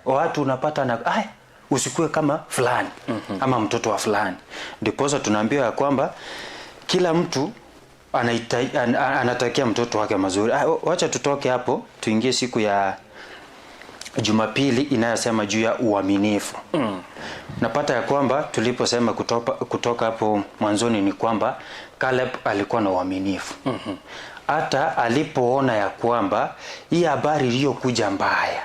Watu unapata na ay, usikue kama fulani ama mtoto wa fulani. Ndiposa tunaambiwa ya kwamba kila mtu anatakia mtoto wake mazuri. Ah, wacha tutoke hapo tuingie siku ya Jumapili inayosema juu ya uaminifu. Napata ya kwamba tuliposema kutoka hapo mwanzoni ni kwamba Caleb alikuwa na uaminifu. Hata alipoona ya kwamba hii habari iliyokuja mbaya,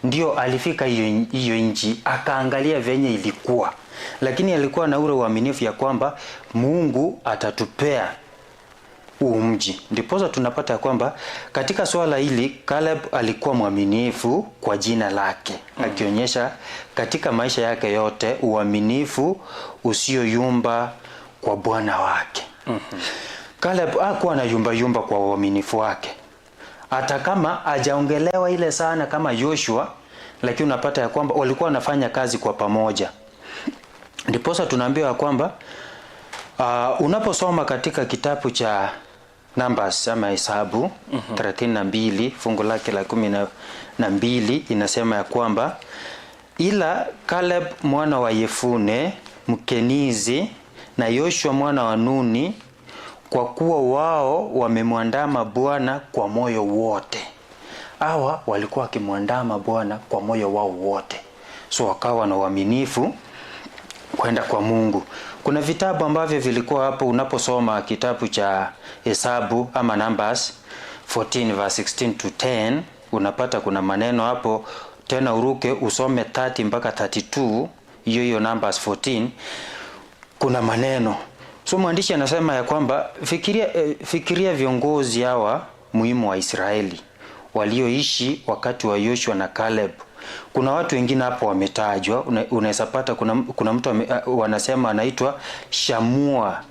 ndio alifika hiyo nchi akaangalia venye ilikuwa, lakini alikuwa na ule uaminifu ya kwamba Mungu atatupea huu mji. Ndiposa tunapata ya kwamba katika swala hili Caleb alikuwa mwaminifu kwa jina lake, akionyesha katika maisha yake yote uaminifu usioyumba kwa Bwana wake. Caleb hakuwa na yumba yumba kwa uaminifu wake, hata kama hajaongelewa ile sana kama Joshua, lakini unapata ya kwamba walikuwa wanafanya kazi kwa pamoja. Ndiposa tunaambiwa ya kwamba unaposoma katika kitabu cha Numbers ama Hesabu 32 fungu lake la 12 inasema ya kwamba ila Caleb mwana wa Yefune Mkenizi na Yoshua mwana wa Nuni, kwa kuwa wao wamemwandama Bwana kwa moyo wote. Hawa walikuwa wakimwandama Bwana kwa moyo wao wote, so wakawa na uaminifu kwenda kwa Mungu. Kuna vitabu ambavyo vilikuwa hapo, unaposoma kitabu cha Hesabu ama Numbers 14 verse 16 to 10 unapata kuna maneno hapo tena, uruke usome 30 mpaka 32, hiyo hiyo Numbers 14 kuna maneno. So mwandishi anasema ya kwamba fikiria viongozi hawa muhimu wa Israeli walioishi wakati wa Yoshua na Caleb. Kuna watu wengine hapo wametajwa, unaweza pata kuna mtu wanasema anaitwa Shamua,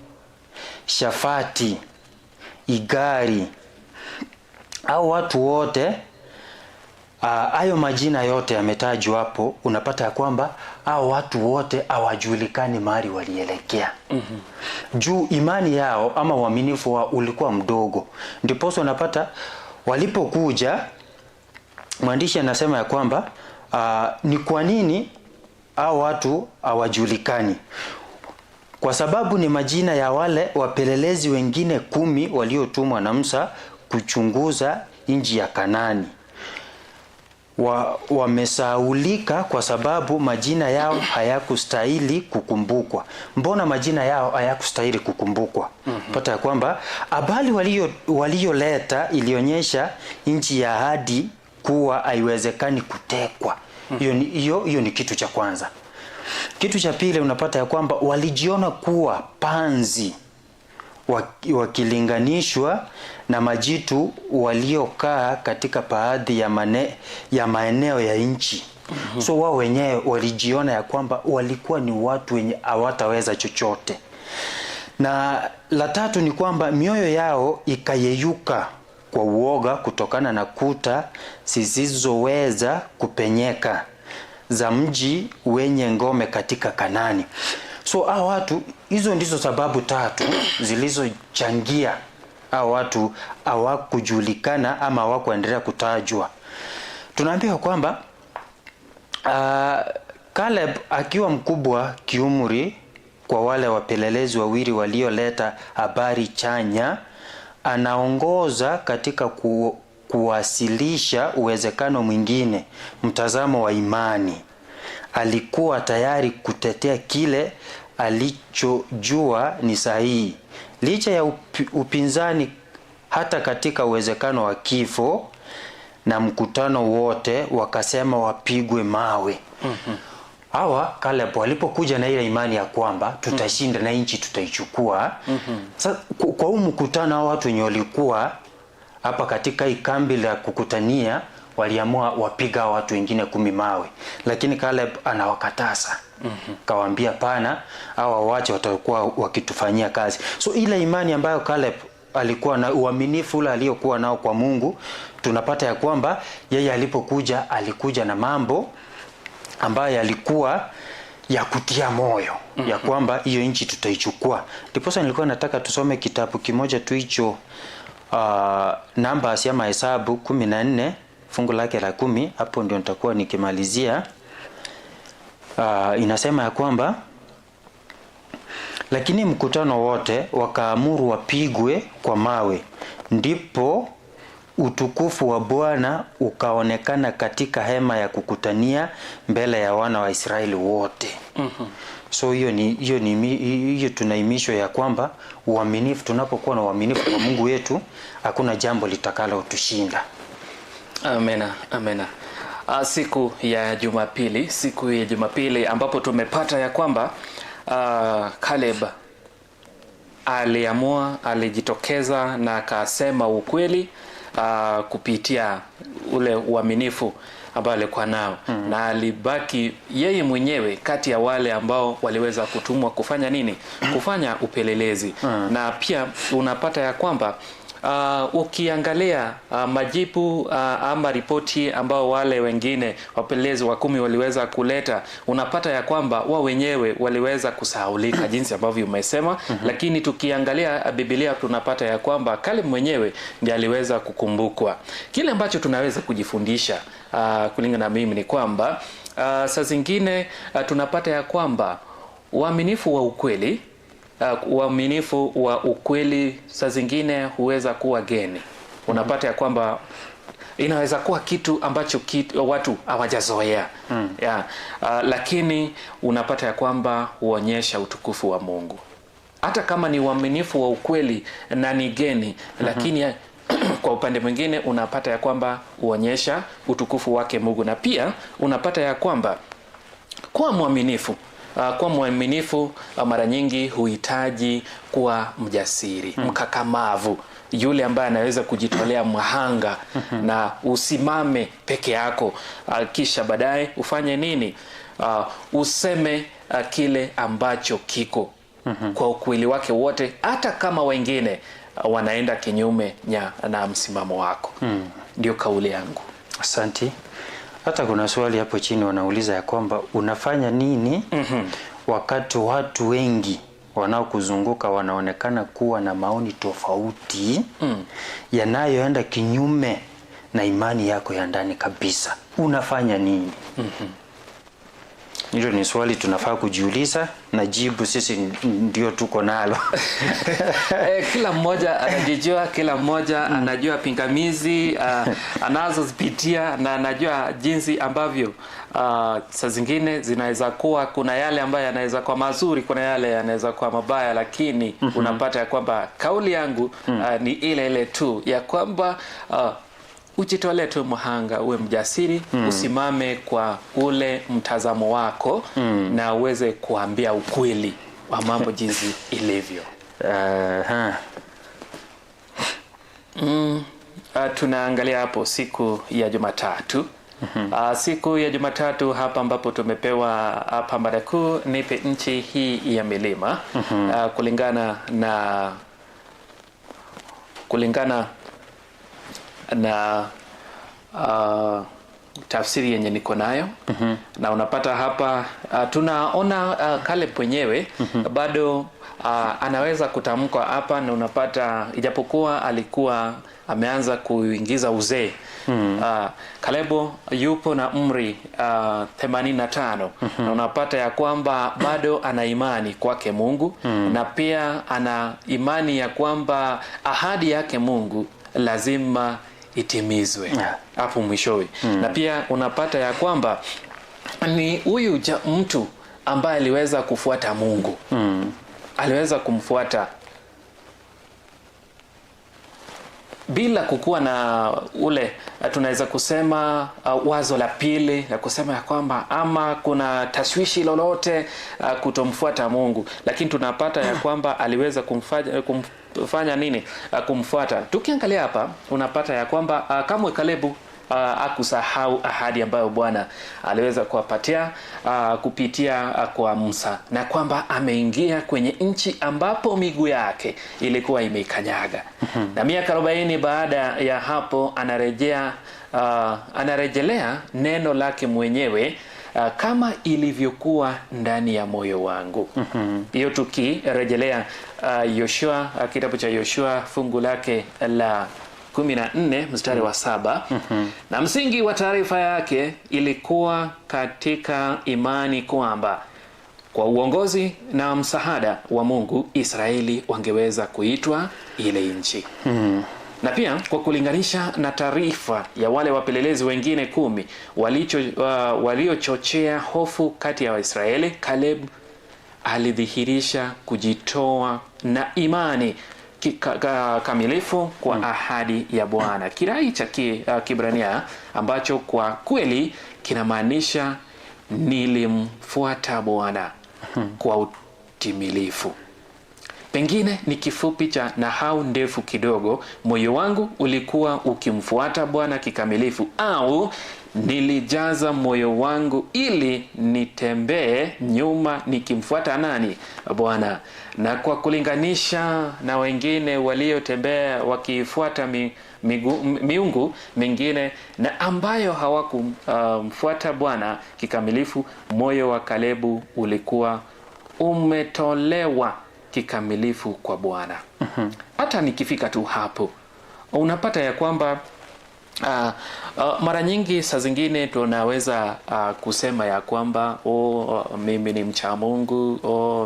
Shafati, Igari. Au watu wote hayo majina yote yametajwa hapo, unapata ya kwamba hao watu wote hawajulikani mahali walielekea. Juu imani yao ama uaminifu wao ulikuwa mdogo. Ndiposa unapata walipokuja, mwandishi anasema ya kwamba ni kwa nini hao watu hawajulikani? Kwa sababu ni majina ya wale wapelelezi wengine 10 waliotumwa na Musa kuchunguza nchi ya Kanani. Wamesaulika kwa sababu majina yao hayakustahili kukumbukwa. Mbona majina yao hayakustahili kukumbukwa? Pata ya kwamba habari walioleta ilionyesha nchi ya ahadi kuwa haiwezekani kutekwa. Hiyo ni kitu cha kwanza. Kitu cha pili, unapata ya kwamba walijiona kuwa panzi wakilinganishwa na majitu waliokaa katika baadhi ya maeneo ya nchi. So wao wenyewe walijiona ya kwamba walikuwa ni watu wenye hawataweza chochote. Na la tatu ni kwamba mioyo yao ikayeyuka kwa uoga kutokana na kuta zisizoweza kupenyeka za mji wenye ngome katika Kanani. So hao watu, hizo ndizo sababu tatu zilizochangia hao watu hawakujulikana ama hawakuendelea kutajwa. Tunaambiwa kwamba Caleb akiwa mkubwa kiumri kwa wale wapelelezi wawili walioleta habari chanya, anaongoza katika kuwasilisha uwezekano mwingine, mtazamo wa imani. Alikuwa tayari kutetea kile alichojua ni sahihi, licha ya upinzani, hata katika uwezekano wa kifo, na mkutano wote wakasema wapigwe mawe. Hawa Caleb walipokuja na ile imani ya kwamba tutashinda na nchi tutaichukua. Sasa kwa huu mkutano hao watu wenye walikuwa hapa katika hii kambi la kukutania waliamua wapiga watu wengine 10 mawe, lakini Caleb anawakataza. Kawaambia pana, hawa wache watakuwa wakitufanyia kazi. So ile imani ambayo Caleb alikuwa na uaminifu ule aliyokuwa nao kwa Mungu, tunapata ya kwamba yeye alipokuja alikuja na mambo ambayo yalikuwa ya kutia moyo, ya kwamba hiyo nchi tutaichukua. Ndiposa nilikuwa nataka tusome kitabu kimoja tu hicho, Numbers ya Mahesabu 14 fungu lake la 10, hapo ndio nitakuwa nikimalizia. Inasema ya kwamba lakini mkutano wote wakaamuru wapigwe kwa mawe, ndipo utukufu wa Bwana ukaonekana katika hema ya kukutania mbele ya wana wa Israeli wote. So hiyo tunahimishwa ya kwamba uaminifu, tunapokuwa na uaminifu kwa Mungu wetu, hakuna jambo litakalo tushinda. Amena, amena. Siku ya Jumapili, siku ya Jumapili ambapo tumepata ya kwamba Caleb aliamua, alijitokeza na akasema ukweli kupitia ule uaminifu ambao alikuwa nao, na alibaki yeye mwenyewe kati ya wale ambao waliweza kutumwa kufanya nini? Kufanya upelelezi. Na pia unapata ya kwamba ukiangalia majibu ama ripoti ambao wale wengine wapelelezi wa 10 waliweza kuleta, unapata ya kwamba wao wenyewe waliweza kusahaulika jinsi ambavyo umesema. Lakini tukiangalia Biblia tunapata ya kwamba Caleb mwenyewe ndiye aliweza kukumbukwa. Kile ambacho tunaweza kujifundisha kulingana na mimi ni kwamba saa zingine tunapata ya kwamba uaminifu wa ukweli, uaminifu wa ukweli saa zingine huweza kuwa geni. Unapata ya kwamba inaweza kuwa kitu ambacho watu hawajazoea. Lakini unapata ya kwamba huonyesha utukufu wa Mungu. Hata kama ni uaminifu wa ukweli na ni geni, lakini kwa upande mwingine unapata ya kwamba huonyesha utukufu wake Mungu. Na pia unapata ya kwamba kuwa mwaminifu, kuwa mwaminifu mara nyingi huhitaji kuwa mjasiri, mkakamavu, yule ambaye anaweza kujitolea mhanga na usimame peke yako, kisha baadaye ufanye nini? Useme kile ambacho kiko kwa ukweli wake wote, hata kama wengine wanaenda kinyume na msimamo wako. Ndio kauli yangu. Asante. Hata kuna swali hapo chini wanauliza ya kwamba unafanya nini wakati watu wengi wanaokuzunguka wanaonekana kuwa na maoni tofauti yanayoenda kinyume na imani yako ya ndani kabisa. Unafanya nini? Hilo ni swali tunafaa kujiuliza, na jibu sisi ndio tuko nalo. Kila mmoja anajijua, kila mmoja anajua pingamizi anazozipitia, na anajua jinsi ambavyo saa zingine zinaweza kuwa, kuna yale ambayo yanaweza kuwa mazuri, kuna yale yanaweza kuwa mabaya, lakini unapata ya kwamba kauli yangu ni ile ile tu ya kwamba ujitolee tu mhanga, uwe mjasiri, usimame kwa ule mtazamo wako na uweze kuambia ukweli wa mambo jinsi ilivyo. Tunaangalia hapo siku ya Jumatatu. Siku ya Jumatatu hapa ambapo tumepewa hapa mada kuu, nipe nchi hii ya milima. Kulingana na tafsiri yenye niko nayo. Na unapata hapa tunaona Caleb mwenyewe bado anaweza kutamka hapa, na unapata ijapokuwa alikuwa ameanza kuingiza uzee. Caleb yupo na umri 85, na unapata ya kwamba bado ana imani kwake Mungu, na pia ana imani ya kwamba ahadi yake Mungu lazima itimizwe hapo mwishowe. Na pia unapata ya kwamba ni huyu mtu ambaye aliweza kufuata Mungu. Aliweza kumfuata bila kukuwa na ule tunaweza kusema wazo la pili la kusema ya kwamba ama kuna tashwishi lolote kutomfuata Mungu, lakini tunapata ya kwamba aliweza kumfanya nini? Kumfuata. Tukiangalia hapa unapata ya kwamba kamwe Kalebu hakusahau ahadi ambayo Bwana aliweza kuwapatia kupitia kwa Musa, na kwamba ameingia kwenye nchi ambapo miguu yake ilikuwa imeikanyaga. Na miaka 40 baada ya hapo anarejelea neno lake mwenyewe, kama ilivyokuwa ndani ya moyo wangu. Hiyo tukirejelea Yoshua, kitabu cha Yoshua fungu lake la 14 mstari wa 7. Na msingi wa taarifa yake ilikuwa katika imani kwamba kwa uongozi na msaada wa Mungu Israeli wangeweza kuitwa ile nchi. Na pia kwa kulinganisha na taarifa ya wale wapelelezi wengine 10 waliochochea hofu kati ya Waisraeli, Caleb alidhihirisha kujitoa na imani kamilifu kwa ahadi ya Bwana. Kirai cha Kibrania ambacho kwa kweli kinamaanisha nilimfuata Bwana kwa utimilifu. Pengine ni kifupi cha nahau ndefu kidogo, moyo wangu ulikuwa ukimfuata Bwana kikamilifu, au nilijaza moyo wangu ili nitembee nyuma nikimfuata nani? Bwana. Na kwa kulinganisha na wengine waliotembea wakifuata miungu mingine na ambayo hawakumfuata Bwana kikamilifu, moyo wa Kalebu ulikuwa umetolewa kikamilifu kwa Bwana. Hata nikifika tu hapo unapata ya kwamba mara nyingi saa zingine tunaweza kusema ya kwamba mimi ni mcha Mungu,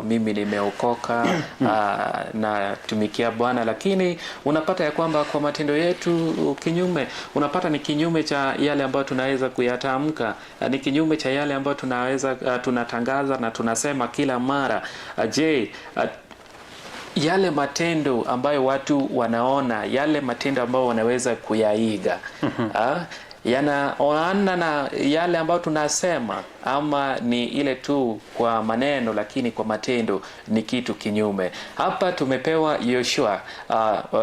mimi nimeokoka, natumikia Bwana, lakini unapata ya kwamba kwa matendo yetu kinyume, unapata ni kinyume cha yale ambayo tunaweza kuyatamka, ni kinyume cha yale ambayo tunaweza tunatangaza na tunasema kila mara. Je, yale matendo ambayo watu wanaona, yale matendo ambayo wanaweza kuyaiga, yanaoana na yale ambayo tunasema, ama ni ile tu kwa maneno lakini kwa matendo ni kitu kinyume? Hapa tumepewa Yoshua,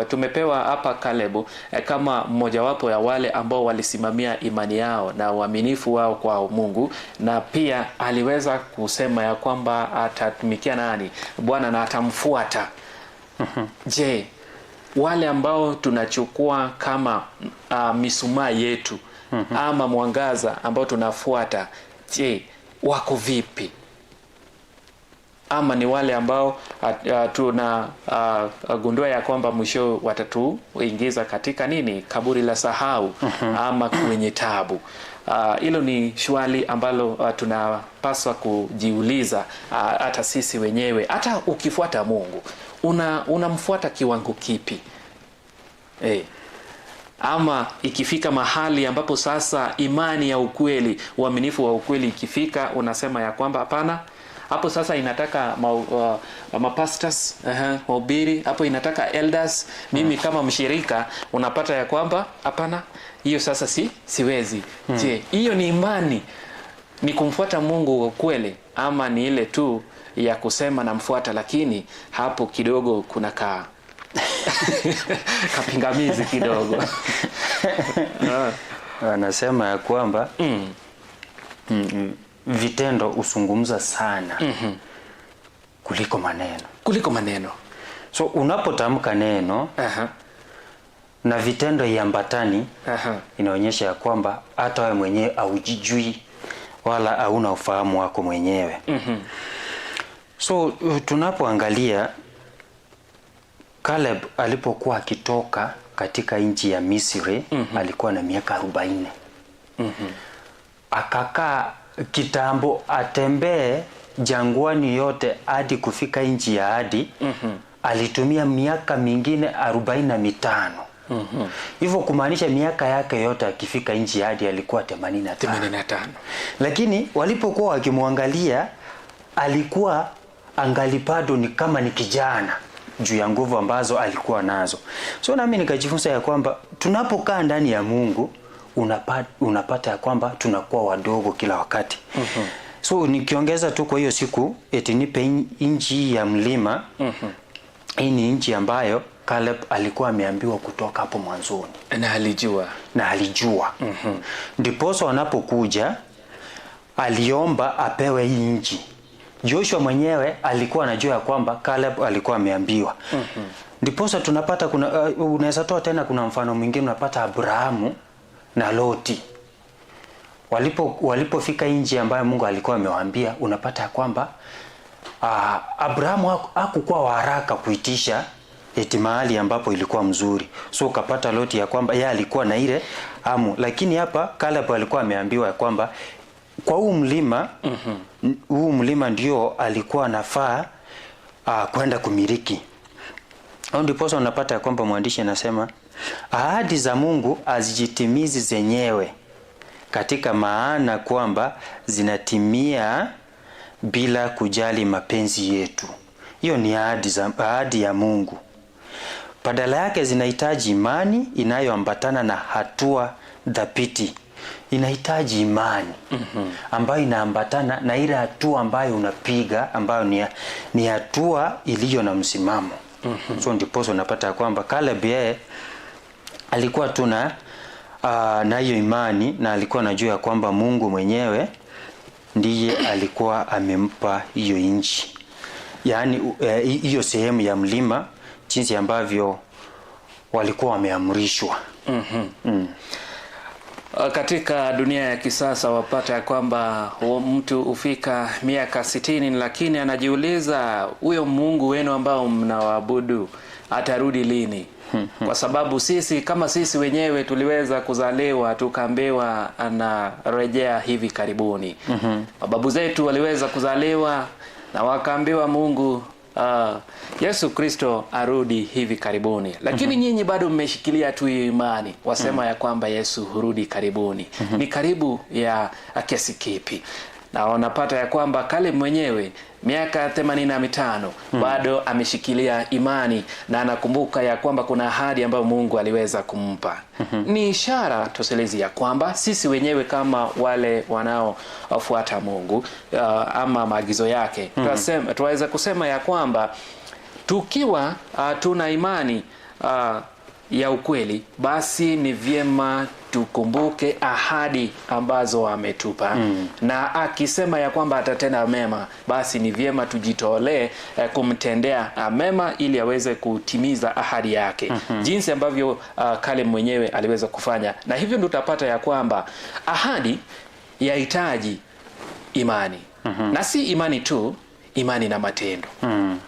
tumepewa hapa Kalebu kama mmojawapo ya wale ambao walisimamia imani yao na uaminifu wao kwa Mungu, na pia aliweza kusema ya kwamba atatumikia nani? Bwana, na atamfuata. Je, wale ambao tunachukua kama mishumaa yetu ama mwangaza ambao tunafuata, je, wako vipi? Ama ni wale ambao tunagundua ya kwamba mwisho watatuingiza katika nini? Kaburi la sahau ama kwenye tabu. Hilo ni swali ambalo tunapaswa kujiuliza hata sisi wenyewe. Hata ukifuata Mungu, unamfuata kiwango kipi? Ama ikifika mahali ambapo sasa imani ya ukweli, uaminifu wa ukweli ikifika, unasema ya kwamba hapana, hapo sasa inataka mapastors, wahubiri, hapo inataka elders, mimi kama mshirika unapata ya kwamba hapana, hiyo sasa siwezi. Je, hiyo ni imani? Ni kumfuata Mungu wa ukweli, ama ni ile tu ya kusema namfuata, lakini hapo kidogo kuna kapingamizi kidogo? Anasema ya kwamba vitendo huzungumza sana kuliko maneno. Kuliko maneno. So unapotamka neno na vitendo iambatani, inaonyesha ya kwamba hata wewe mwenyewe haujijui wala hauna ufahamu wako mwenyewe. So tunapoangalia Caleb alipokuwa akitoka katika nchi ya Misri, alikuwa na miaka 40. Akakaa kitambo atembee jangwani yote hadi kufika nchi ya ahadi. Alitumia miaka mingine 45. Hivyo kumaanisha miaka yake yote akifika nchi ya ahadi alikuwa 85. 85. Lakini walipokuwa wakimwangalia alikuwa angali bado ni kama ni kijana juu ya nguvu ambazo alikuwa nazo. So nami nikajifunza ya kwamba tunapokaa ndani ya Mungu unapata ya kwamba tunakuwa wadogo kila wakati. So nikiongeza tu kwa hiyo siku eti nipe nchi ya mlima. Hii ni nchi ambayo Caleb alikuwa ameambiwa kutoka hapo mwanzoni. Na alijua. Na alijua. Ndiposa wanapokuja aliomba apewe hii nchi. Joshua mwenyewe alikuwa anajua kwamba Caleb alikuwa ameambiwa. Ndiposa tunapata kuna unaweza toa tena kuna mfano mwingine, unapata Abrahamu na Loti. Walipofika nchi ambayo Mungu alikuwa amewaambia, unapata kwamba Abrahamu hakukuwa wa haraka kuitisha eti mahali ambapo ilikuwa mzuri. So ukapata Loti ya kwamba yeye alikuwa na ile amu, lakini hapa Caleb alikuwa ameambiwa ya kwamba kwa huu mlima, huu mlima ndio alikuwa anafaa kwenda kumiliki. Au ndiposa unapata ya kwamba mwandishi anasema ahadi za Mungu hazijitimizi zenyewe katika maana kwamba zinatimia bila kujali mapenzi yetu. Hiyo ni ahadi ya Mungu. Badala yake zinahitaji imani inayoambatana na hatua dhabiti. Inahitaji imani ambayo inaambatana na ile hatua ambayo unapiga, ambayo ni hatua iliyo na msimamo. So ndiposa unapata ya kwamba Caleb yeye alikuwa tu na hiyo imani, na alikuwa anajua ya kwamba Mungu mwenyewe ndiye alikuwa amempa hiyo nchi, yaani hiyo sehemu ya mlima jinsi ambavyo walikuwa wameamrishwa. Katika dunia ya kisasa wapata ya kwamba mtu hufika miaka 60, lakini anajiuliza huyo Mungu wenu ambao mnawaabudu atarudi lini? Kwa sababu sisi kama sisi wenyewe tuliweza kuzaliwa tukaambiwa anarejea hivi karibuni. Mababu zetu waliweza kuzaliwa na wakaambiwa Mungu Yesu Kristo arudi hivi karibuni, lakini nyinyi bado mmeshikilia tu hiyo imani, wasema ya kwamba Yesu hurudi karibuni. Ni karibu ya kiasi kipi? Na wanapata ya kwamba Caleb mwenyewe miaka 85 bado ameshikilia imani na anakumbuka ya kwamba kuna ahadi ambayo Mungu aliweza kumpa. Ni ishara toshelezi ya kwamba sisi wenyewe kama wale wanaofuata Mungu ama maagizo yake, tuweza kusema ya kwamba tukiwa tuna imani ya ukweli, basi ni vyema tukumbuke ahadi ambazo ametupa. Na akisema ya kwamba atatenda mema, basi ni vyema tujitolee kumtendea mema ili aweze kutimiza ahadi yake. Jinsi ambavyo Caleb mwenyewe aliweza kufanya. Na hivyo ndio utapata ya kwamba ahadi yahitaji imani. Na si imani tu, imani na matendo.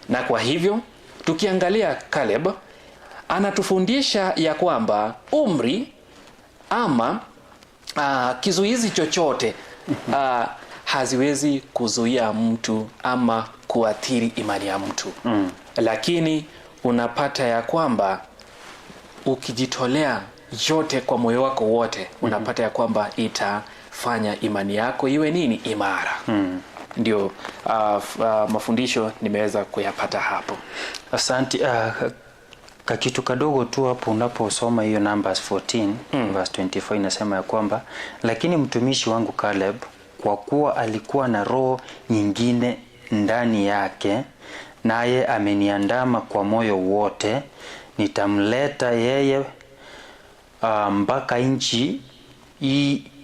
Na kwa hivyo tukiangalia Caleb anatufundisha ya kwamba umri ama kizuizi chochote haziwezi kuzuia mtu ama kuathiri imani ya mtu. Lakini unapata ya kwamba ukijitolea yote kwa moyo wako wote, unapata ya kwamba itafanya imani yako iwe nini? Imara. Ndio mafundisho nimeweza kuyapata hapo. Asante. Kakitu kadogo tu hapo unaposoma hiyo Numbers 14 verse 24 inasema ya kwamba lakini mtumishi wangu Caleb, kwa kuwa alikuwa na roho nyingine ndani yake, naye ameniandama kwa moyo wote, nitamleta yeye mpaka nchi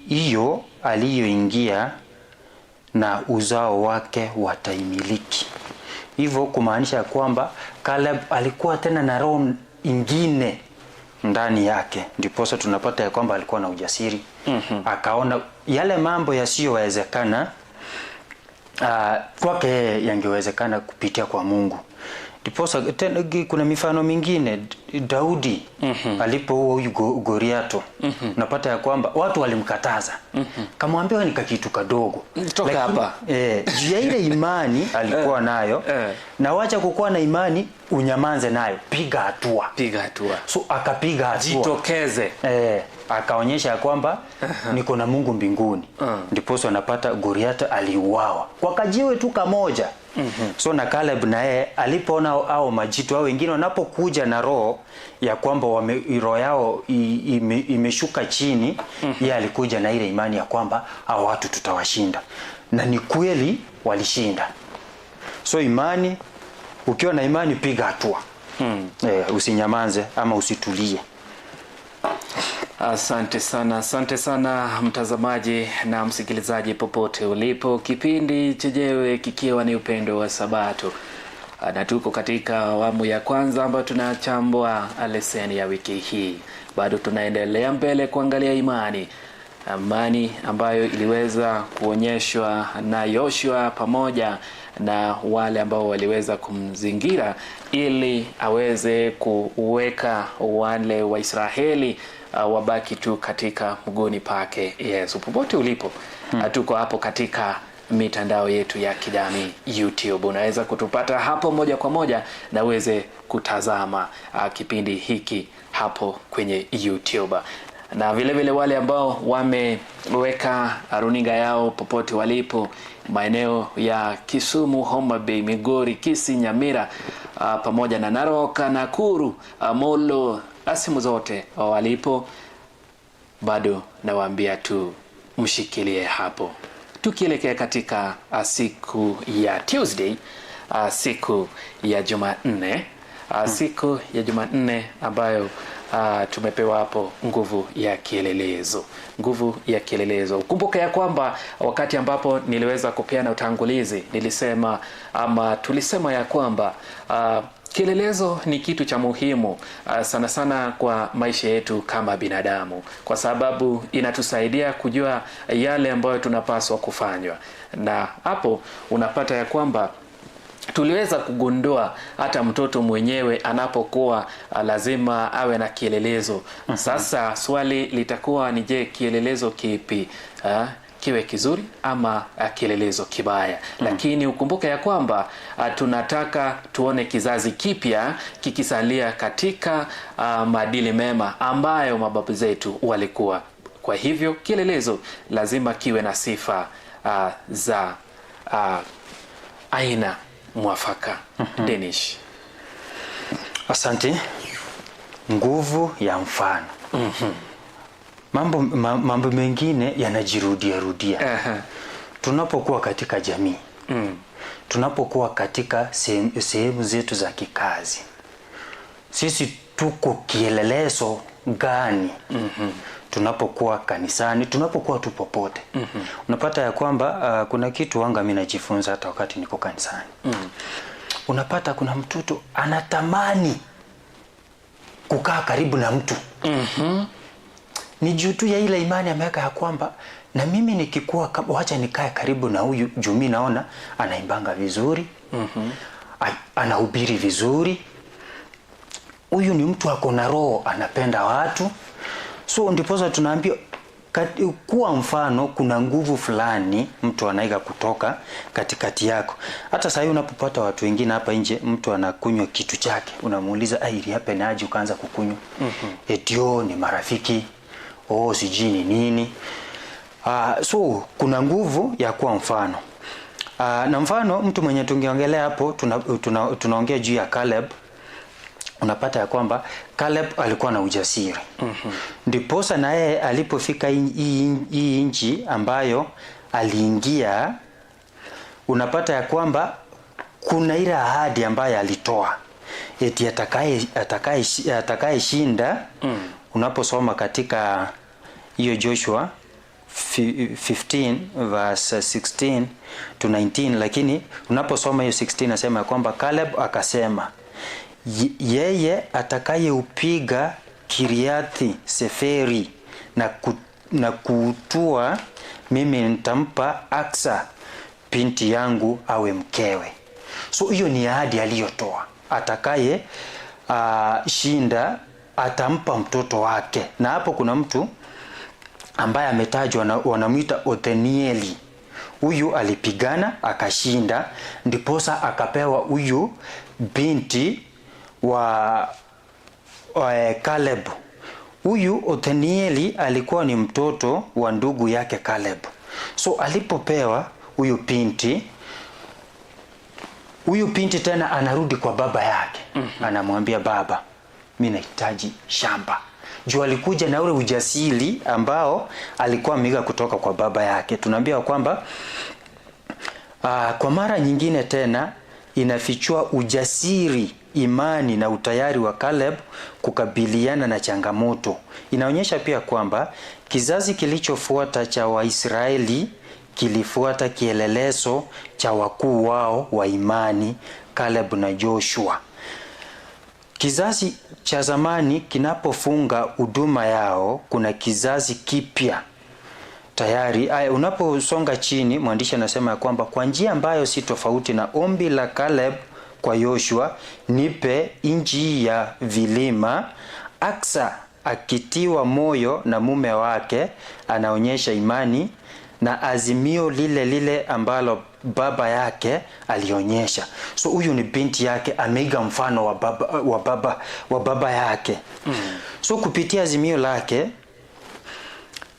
hiyo aliyoingia, na uzao wake wataimiliki. Hivyo kumaanisha kwamba Caleb alikuwa tena na roho ingine ndani yake, ndiposa tunapata ya kwamba alikuwa na ujasiri. Akaona yale mambo yasiyowezekana kwake yangewezekana kupitia kwa Mungu. Ndiposa tena kuna mifano mingine, Daudi alipoua huyu Goliato, unapata ya kwamba watu walimkataza, kamwambia ni kakitu kadogo, Toka hapa. Juu ya ile imani alikuwa nayo, na wacha kukuwa na imani unyamanze nayo, piga hatua. Piga hatua. So akapiga hatua. Jitokeze. Akaonyesha ya kwamba niko na Mungu mbinguni. Ndiposa anapata Goliath aliuawa kwa kajiwe tu kamoja. So na Caleb naye alipoona hao majitu hao wengine wanapokuja na roho ya kwamba roho yao imeshuka chini, yeye alikuja na ile imani ya kwamba hao watu tutawashinda, na ni kweli walishinda. So imani, ukiwa na imani piga hatua. Usinyamanze ama usitulie. Asante sana, asante sana mtazamaji na msikilizaji popote ulipo. Kipindi chenyewe kikiwa ni Upendo wa Sabato. Na tuko katika awamu ya kwanza ambayo tunachambua leseni ya wiki hii. Bado tunaendelea mbele kuangalia imani. Amani ambayo iliweza kuonyeshwa na Yoshua pamoja na wale ambao waliweza kumzingira ili aweze kuweka wale Waisraeli wabaki tu katika mguuni pake Yesu. Popote ulipo, tuko hapo katika mitandao yetu ya kijamii YouTube. Unaweza kutupata hapo moja kwa moja na uweze kutazama kipindi hiki hapo kwenye YouTube. Na vile vile wale ambao wameweka runinga yao popote walipo maeneo ya Kisumu, Homa Bay, Migori, Kisii, Nyamira, pamoja na Narok, Nakuru, Molo, simu zote walipo, bado nawaambia tu mshikilie hapo. Tukielekea katika siku ya Tuesday, siku ya Jumanne, siku ya Jumanne ambayo tumepewa hapo nguvu ya kielelezo, nguvu ya kielelezo. Kumbuka ya kwamba wakati ambapo niliweza kupeana utangulizi nilisema ama tulisema ya kwamba kielelezo ni kitu cha muhimu sana sana kwa maisha yetu kama binadamu, kwa sababu inatusaidia kujua yale ambayo tunapaswa kufanywa, na hapo unapata ya kwamba tuliweza kugundua hata mtoto mwenyewe anapokuwa lazima awe na kielelezo. Sasa swali litakuwa ni je, kielelezo kipi? Kiwe kizuri ama kielelezo kibaya? Lakini ukumbuke ya kwamba tunataka tuone kizazi kipya kikisalia katika maadili mema ambayo mababu zetu walikuwa. Kwa hivyo kielelezo lazima kiwe na sifa za aina mwafaka. Danish. Asante. Nguvu ya mfano. Mambo mengine yanajirudia rudia. Tunapokuwa katika jamii, tunapokuwa katika sehemu zetu za kikazi, sisi tuko kielelezo gani? Tunapokuwa kanisani, tunapokuwa tu popote, unapata ya kwamba kuna kitu wanga mimi najifunza hata wakati niko kanisani. Unapata kuna mtoto anatamani kukaa karibu na mtu. Ni juu tu ya ile imani ameweka ya kwamba na mimi nikikuwa, wacha nikae karibu na huyu juu mimi naona anaimbanga vizuri, anahubiri vizuri, huyu ni mtu ako na roho, anapenda watu. So ndiposa tunaambia kuwa mfano, kuna nguvu fulani mtu anaiga kutoka katikati yako. Hata sasa unapopata watu wengine hapa nje, mtu anakunywa kitu chake, unamuuliza ai, ili happen aje ukaanza kukunywa? Etio ni marafiki, oh sijui ni nini. So kuna nguvu ya kuwa mfano. Na mfano mtu mwenye tungeongelea hapo, tunaongea juu ya Caleb. Unapata ya kwamba Caleb alikuwa na ujasiri. Ndiposa na yeye alipofika hii nchi ambayo aliingia, unapata ya kwamba kuna ile ahadi ambayo alitoa eti atakayeshinda. Unaposoma katika hiyo Joshua 15 verse 16 to 19, lakini unaposoma hiyo 16 nasema ya kwamba Caleb akasema, yeye atakayeupiga Kiriathi Seferi na kuutua, mimi nitampa Aksa binti yangu awe mkewe. So hiyo ni ahadi aliyotoa, atakaye shinda atampa mtoto wake. Na hapo kuna mtu ambaye ametajwa, wanamuita Othnieli. Huyu alipigana akashinda, ndiposa akapewa huyu binti wa Caleb. Huyu Othnieli alikuwa ni mtoto wa ndugu yake Caleb. So alipopewa huyu binti tena anarudi kwa baba yake. Anamwambia baba, mimi nahitaji shamba. Juu alikuja na ule ujasiri ambao alikuwa ameiga kutoka kwa baba yake. Tunaambiwa kwamba kwa mara nyingine tena inafichua ujasiri, imani na utayari wa Caleb kukabiliana na changamoto. Inaonyesha pia kwamba kizazi kilichofuata cha Waisraeli kilifuata kielelezo cha wakuu wao wa imani, Caleb na Joshua. Kizazi cha zamani kinapofunga huduma yao, kuna kizazi kipya Tayari aya, unaposonga chini, mwandishi anasema ya kwamba kwa njia ambayo si tofauti na ombi la Caleb kwa Yoshua, nipe nchi ya vilima. Aksa akitiwa moyo na mume wake anaonyesha imani na azimio lile lile ambalo baba yake alionyesha. So huyu ni binti yake, ameiga mfano wa baba yake. So kupitia azimio lake.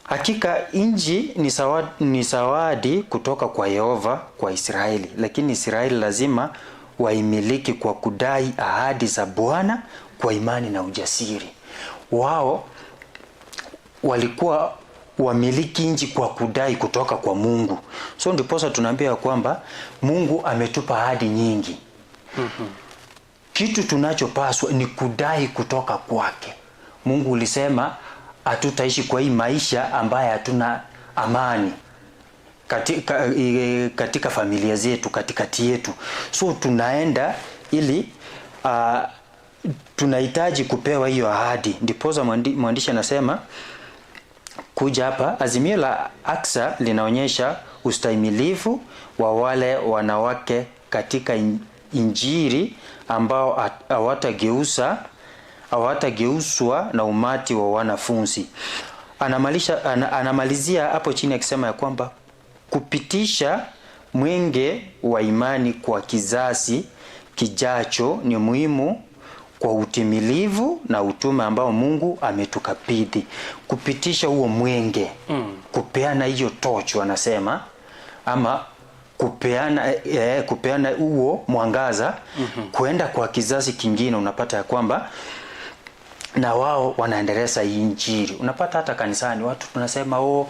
Hakika nchi ni zawadi kutoka kwa Yehova kwa Israeli, lakini Israeli lazima waimiliki kwa kudai ahadi za Bwana kwa imani na ujasiri. Wao walikuwa wamiliki nchi kwa kudai kutoka kwa Mungu. So ndiposa tunaambia kwamba Mungu ametupa ahadi nyingi. Kitu tunachopaswa ni kudai kutoka kwake. Mungu ulisema hatutaishi kwa hii maisha ambaye hatuna amani katika familia zetu, katikati yetu. So tunaenda ili tunahitaji kupewa hiyo ahadi. Ndiposa mwandishi anasema kuja hapa, azimio la Aksa linaonyesha ustahimilivu wa wale wanawake katika Injili ambao hawatageuswa na umati wa wanafunzi. Anamalizia hapo chini akisema ya kwamba kupitisha mwenge wa imani kwa kizazi kijacho ni muhimu kwa utimilivu na utume ambao Mungu ametukabidhi. Kupitisha huo mwenge, kupeana hiyo torch wanasema, ama kupeana huo mwangaza kuenda kwa kizazi kingine. Unapata ya kwamba na wao wanaendeleza hii Injili. Unapata hata kanisani watu tunasema, oh,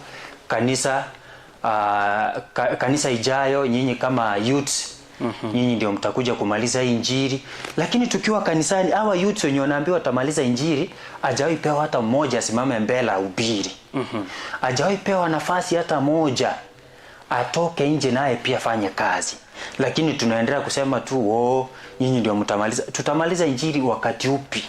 kanisa ijayo nyinyi kama youths, nyinyi ndio mtakuja kumaliza hii Injili. Lakini tukiwa kanisani, hawa youths wenye wanaambiwa watamaliza Injili, hajawahi pewa hata mmoja asimame mbele ahubiri. Hajawahi pewa nafasi hata moja atoke nje naye pia fanye kazi, lakini tunaendelea kusema tu, oh, nyinyi ndio mtamaliza. Tutamaliza Injili wakati upi?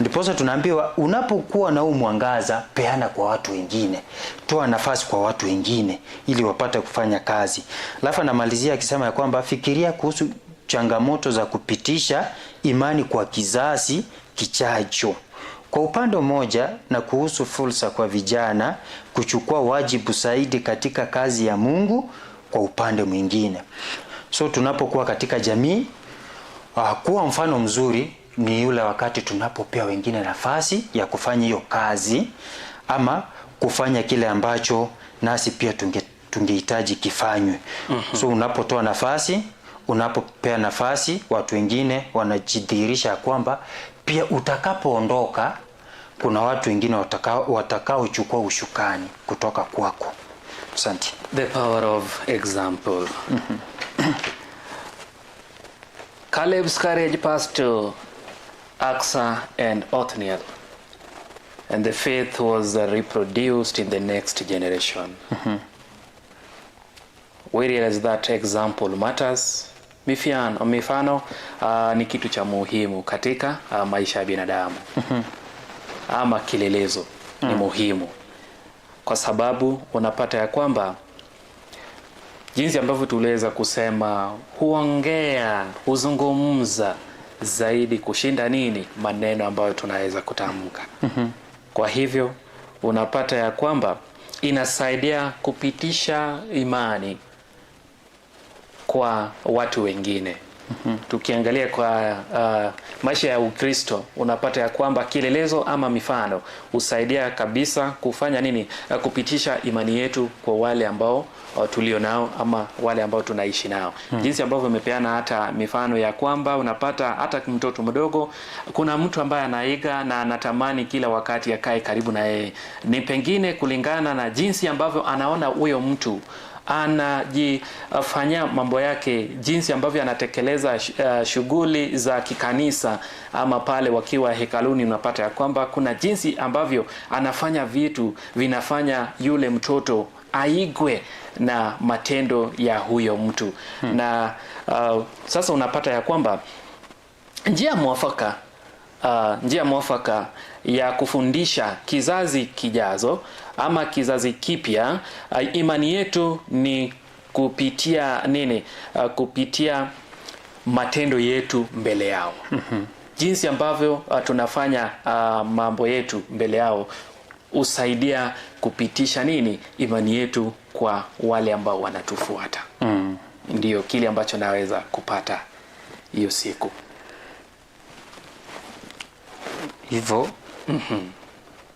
Ndiposa tunaambiwa unapokuwa na huu mwangaza, peana kwa watu wengine, toa nafasi kwa watu wengine ili wapate kufanya kazi. Alafu anamalizia akisema ya kwamba fikiria kuhusu changamoto za kupitisha imani kwa kizazi kijacho kwa upande mmoja, na kuhusu fursa kwa vijana kuchukua wajibu zaidi katika kazi ya Mungu kwa upande mwingine. So tunapokuwa katika jamii, kuwa mfano mzuri ni yule wakati tunapopea wengine nafasi ya kufanya hiyo kazi ama kufanya kile ambacho nasi pia tungehitaji kifanywe. So unapotoa nafasi, unapopea nafasi watu wengine wanajidhihirisha kwamba pia utakapoondoka kuna watu wengine watakaochukua ushukani kutoka kwako. Asante. The power of example. Caleb's courage passed to Aksa and Othniel, and the faith was reproduced in the next generation. We realize that example matters. Mifano ni kitu cha muhimu katika maisha ya binadamu, ama kielelezo ni muhimu kwa sababu unapata ya kwamba jinsi ambavyo tuliweza kusema, huongea, huzungumza zaidi kushinda nini maneno ambayo tunaweza kutamka. Kwa hivyo unapata ya kwamba inasaidia kupitisha imani kwa watu wengine. Tukiangalia kwa maisha ya Ukristo, unapata ya kwamba kielelezo ama mifano husaidia kabisa kufanya nini? Kupitisha imani yetu kwa wale ambao tulio nao ama wale ambao tunaishi nao. Jinsi ambavyo umepeana hata mifano ya kwamba unapata hata mtoto mdogo, kuna mtu ambaye anaiga na anatamani kila wakati akae karibu na yeye, ni pengine kulingana na jinsi ambavyo anaona huyo mtu anajifanyia mambo yake, jinsi ambavyo anatekeleza shughuli za kikanisa ama pale wakiwa hekaluni, unapata ya kwamba kuna jinsi ambavyo anafanya vitu vinafanya yule mtoto aigwe na matendo ya huyo mtu. Na sasa unapata ya kwamba njia mwafaka njia mwafaka ya kufundisha kizazi kijazo ama kizazi kipya imani yetu ni kupitia nini? Kupitia matendo yetu mbele yao. Jinsi ambavyo tunafanya mambo yetu mbele yao husaidia kupitisha nini? Imani yetu kwa wale ambao wanatufuata. Ndiyo kile ambacho naweza kupata hiyo siku. Hivyo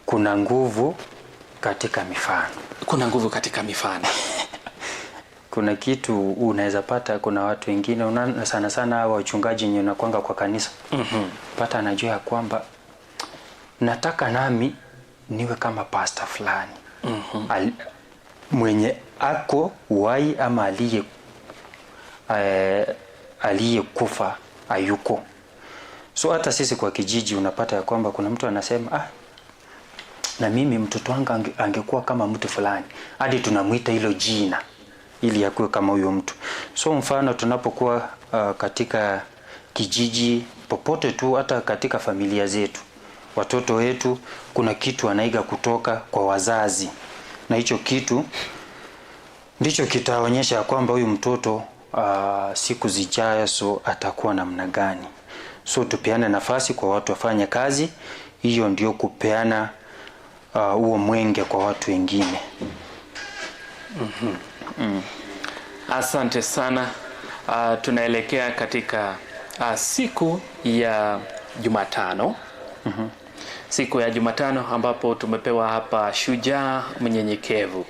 kuna nguvu katika mifano. Kuna nguvu katika mifano. Kuna kitu unaweza pata, kuna watu wengine sana sana hawa wachungaji wenye wanakuanga kwa kanisa. Pata anajua ya kwamba nataka nami niwe kama pastor fulani. Mwenye ako uhai ama aliyekufa hayuko. So hata sisi kwa kijiji unapata ya kwamba kuna mtu anasema na mimi mtoto wangu angekuwa kama mtu fulani, hadi tunamuita hilo jina ili akuwe kama huyo mtu. So mfano tunapokuwa katika kijiji popote tu, hata katika familia zetu, watoto wetu kuna kitu anaiga kutoka kwa wazazi, na hicho kitu ndicho kitaonyesha kwamba huyu mtoto siku zijazo atakuwa namna gani. So tupeane nafasi kwa watu wafanye kazi, hiyo ndio kupeana huo mwenge kwa watu wengine. Asante sana. Tunaelekea katika siku ya Jumatano. Siku ya Jumatano ambapo tumepewa hapa shujaa mnyenyekevu.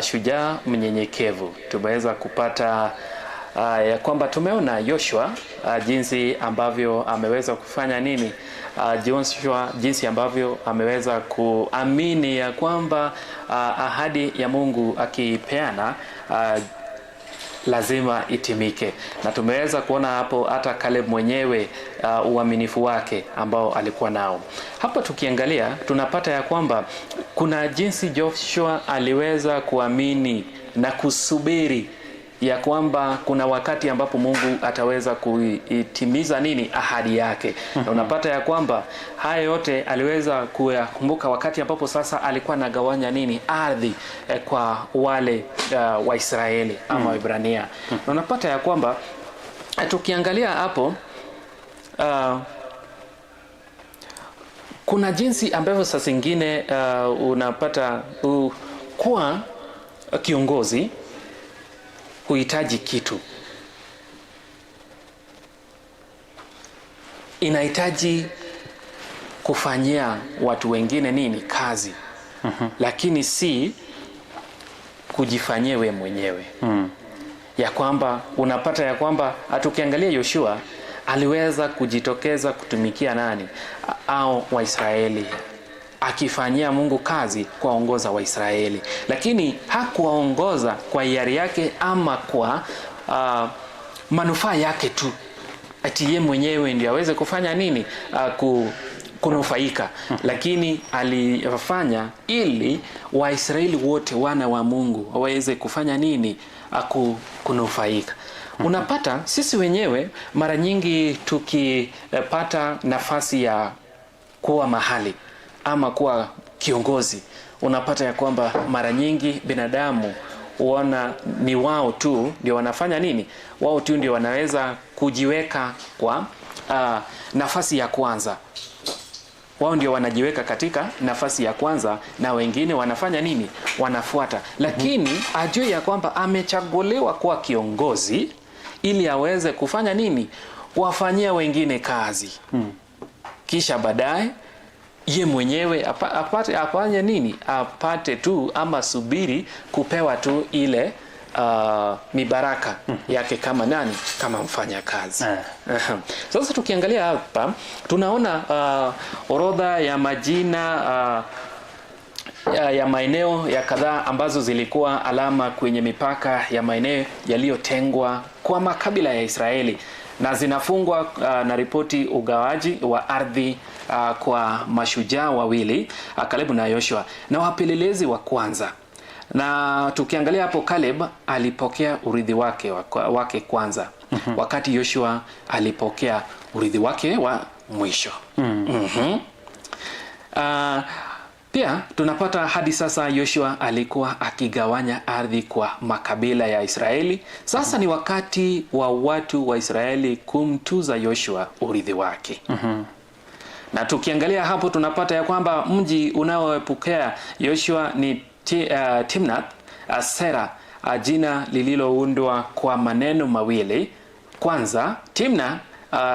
Shujaa mnyenyekevu. Tumeweza kupata ya kwamba tumeona Joshua jinsi ambavyo ameweza kufanya nini? Joshua jinsi ambavyo ameweza kuamini ya kwamba ahadi ya Mungu akiipeana lazima itimike. Na tumeweza kuona hapo hata Caleb mwenyewe uaminifu wake ambao alikuwa nao. Hapa tukiangalia tunapata ya kwamba kuna jinsi Joshua aliweza kuamini na kusubiri ya kwamba kuna wakati ambapo Mungu ataweza kuitimiza nini ahadi yake. Na unapata ya kwamba haya yote aliweza kuyakumbuka wakati ambapo sasa alikuwa anagawanya nini ardhi kwa wale Waisraeli ama Waebrania. Na unapata ya kwamba tukiangalia hapo kuna jinsi ambavyo saa zingine unapata kuwa kiongozi huhitaji kitu. Inahitaji kufanyia watu wengine nini kazi. Lakini si kujifanyia wewe mwenyewe. Ya kwamba unapata ya kwamba tukiangalia Yoshua aliweza kujitokeza kutumikia nani? Au Waisraeli, akifanyia Mungu kazi kuwaongoza Waisraeli. Lakini hakuwaongoza kwa hiari yake ama kwa manufaa yake tu, ati yeye mwenyewe ndiye aweze kufanya nini kunufaika. Lakini alifanya ili Waisraeli wote wana wa Mungu waweze kufanya nini kunufaika. Unapata sisi wenyewe mara nyingi tukipata nafasi ya kuwa mahali ama kuwa kiongozi, unapata ya kwamba mara nyingi binadamu huona ni wao tu ndio wanafanya nini, wao tu ndio wanaweza kujiweka kwa nafasi ya kwanza. Wao ndio wanajiweka katika nafasi ya kwanza na wengine wanafanya nini, wanafuata. Lakini ajue ya kwamba amechaguliwa kuwa kiongozi ili aweze kufanya nini, wafanyia wengine kazi. Kisha baadaye ye mwenyewe apate, afanye nini, apate tu ama subiri kupewa tu ile mibaraka yake kama nani, kama mfanya kazi. Sasa tukiangalia hapa tunaona orodha ya majina ya maeneo ya kadhaa ambazo zilikuwa alama kwenye mipaka ya maeneo yaliyotengwa kwa makabila ya Israeli, na zinafungwa na ripoti ugawaji wa ardhi kwa mashujaa wawili, Caleb na Yoshua, na wapelelezi wa kwanza. Na tukiangalia hapo, Caleb alipokea urithi wake kwanza, wakati Yoshua alipokea urithi wake mwisho. Mm-hmm. Pia tunapata hadi sasa Yoshua alikuwa akigawanya ardhi kwa makabila ya Israeli. Sasa ni wakati wa watu wa Israeli kumtuza Yoshua urithi wake. Na tukiangalia hapo tunapata ya kwamba mji unaoepukea Yoshua ni Timnath Sera, jina lililoundwa kwa maneno mawili. Kwanza, Timna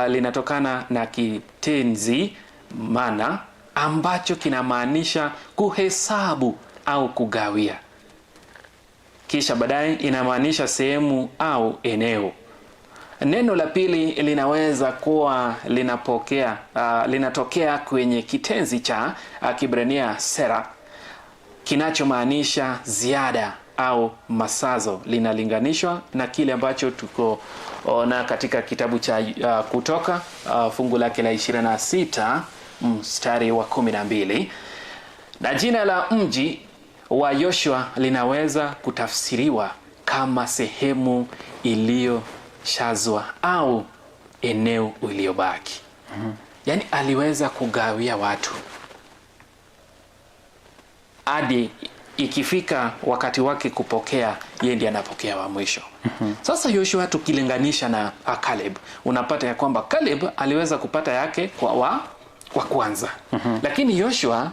linatokana na kitenzi mana ambacho kinamaanisha kuhesabu au kugawia. Kisha baadaye inamaanisha sehemu au eneo. Neno la pili linaweza kuwa linatokea kwenye kitenzi cha Kibrania sera kinachomaanisha ziada au masazo. Linalinganishwa na kile ambacho tuko ona katika kitabu cha Kutoka fungu lake la 26 mstari wa 12. Na jina la mji wa Yoshua linaweza kutafsiriwa kama sehemu iliyoshazwa au eneo iliyobaki. Yaani aliweza kugawia watu hadi ikifika wakati wake kupokea, yeye ndiye anapokea wa mwisho. Sasa Yoshua tukilinganisha na Caleb, unapata ya kwamba Caleb aliweza kupata yake kwa wa kwanza. Lakini Yoshua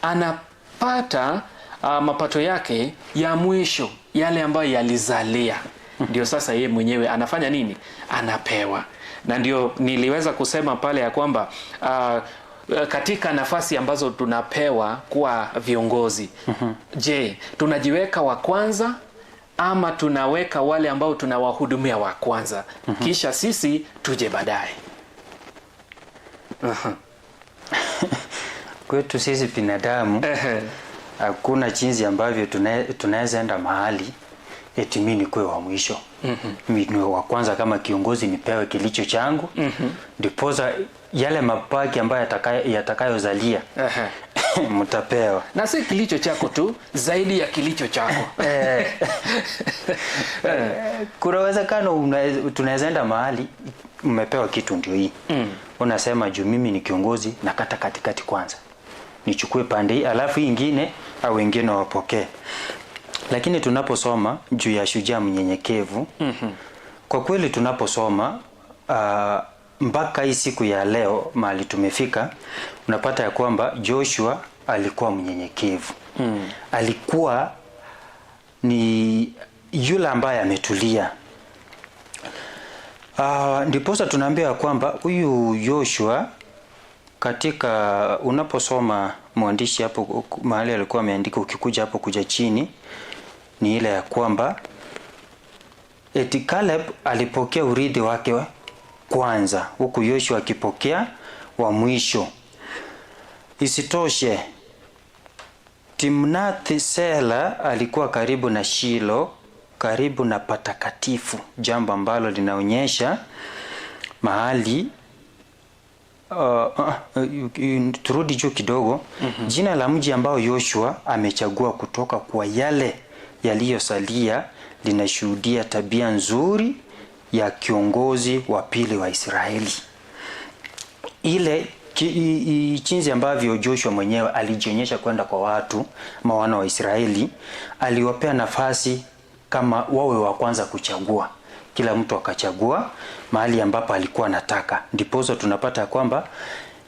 anapata mapato yake ya mwisho, yale ambayo yalizalia. Ndio sasa yeye mwenyewe anafanya nini? Anapewa. Na ndio niliweza kusema pale ya kwamba katika nafasi ambazo tunapewa kuwa viongozi, je, tunajiweka wa kwanza ama tunaweka wale ambao tunawahudumia wa kwanza, kisha sisi tuje baadaye? Kwetu sisi binadamu hakuna jinsi ambavyo tunaweza enda mahali eti mimi nikuwe wa mwisho. Mimi niwe wa kwanza kama kiongozi, nipewe kilicho changu, ndiposa yale mabaki ambayo yatakayozalia mtapewa. Na si kilicho chako tu, zaidi ya kilicho chako. Kuna uwezekano tunaweza enda mahali mmepewa kitu ndio hii. Unasema juu mimi ni kiongozi, nakata katikati kwanza, nichukue pande hii alafu hii ingine au wengine wapokee. Lakini tunaposoma juu ya shujaa mnyenyekevu, kwa kweli tunaposoma mpaka hii siku ya leo mahali tumefika, unapata ya kwamba Joshua alikuwa mnyenyekevu. Alikuwa ni yule ambaye ametulia. Ndiposa tunaambiwa kwamba huyu Joshua katika unaposoma mwandishi hapo mahali alikuwa ameandika, ukikuja hapo kuja chini ni ile ya kwamba eti Caleb alipokea urithi wake wa kwanza, huku Yoshua akipokea wa mwisho. Isitoshe, Timnath Sela alikuwa karibu na Shilo, karibu na patakatifu, jambo ambalo linaonyesha mahali turudi juu kidogo. Jina la mji ambao Yoshua amechagua kutoka kwa yale yaliyosalia linashuhudia tabia nzuri ya kiongozi wa pili wa Israeli. Ile jinsi ambavyo Joshua mwenyewe alijionyesha kwenda kwa watu mawana wa Israeli, aliwapea nafasi kama wawe wa kwanza kuchagua. Kila mtu akachagua mahali ambapo alikuwa anataka. Ndiposa tunapata kwamba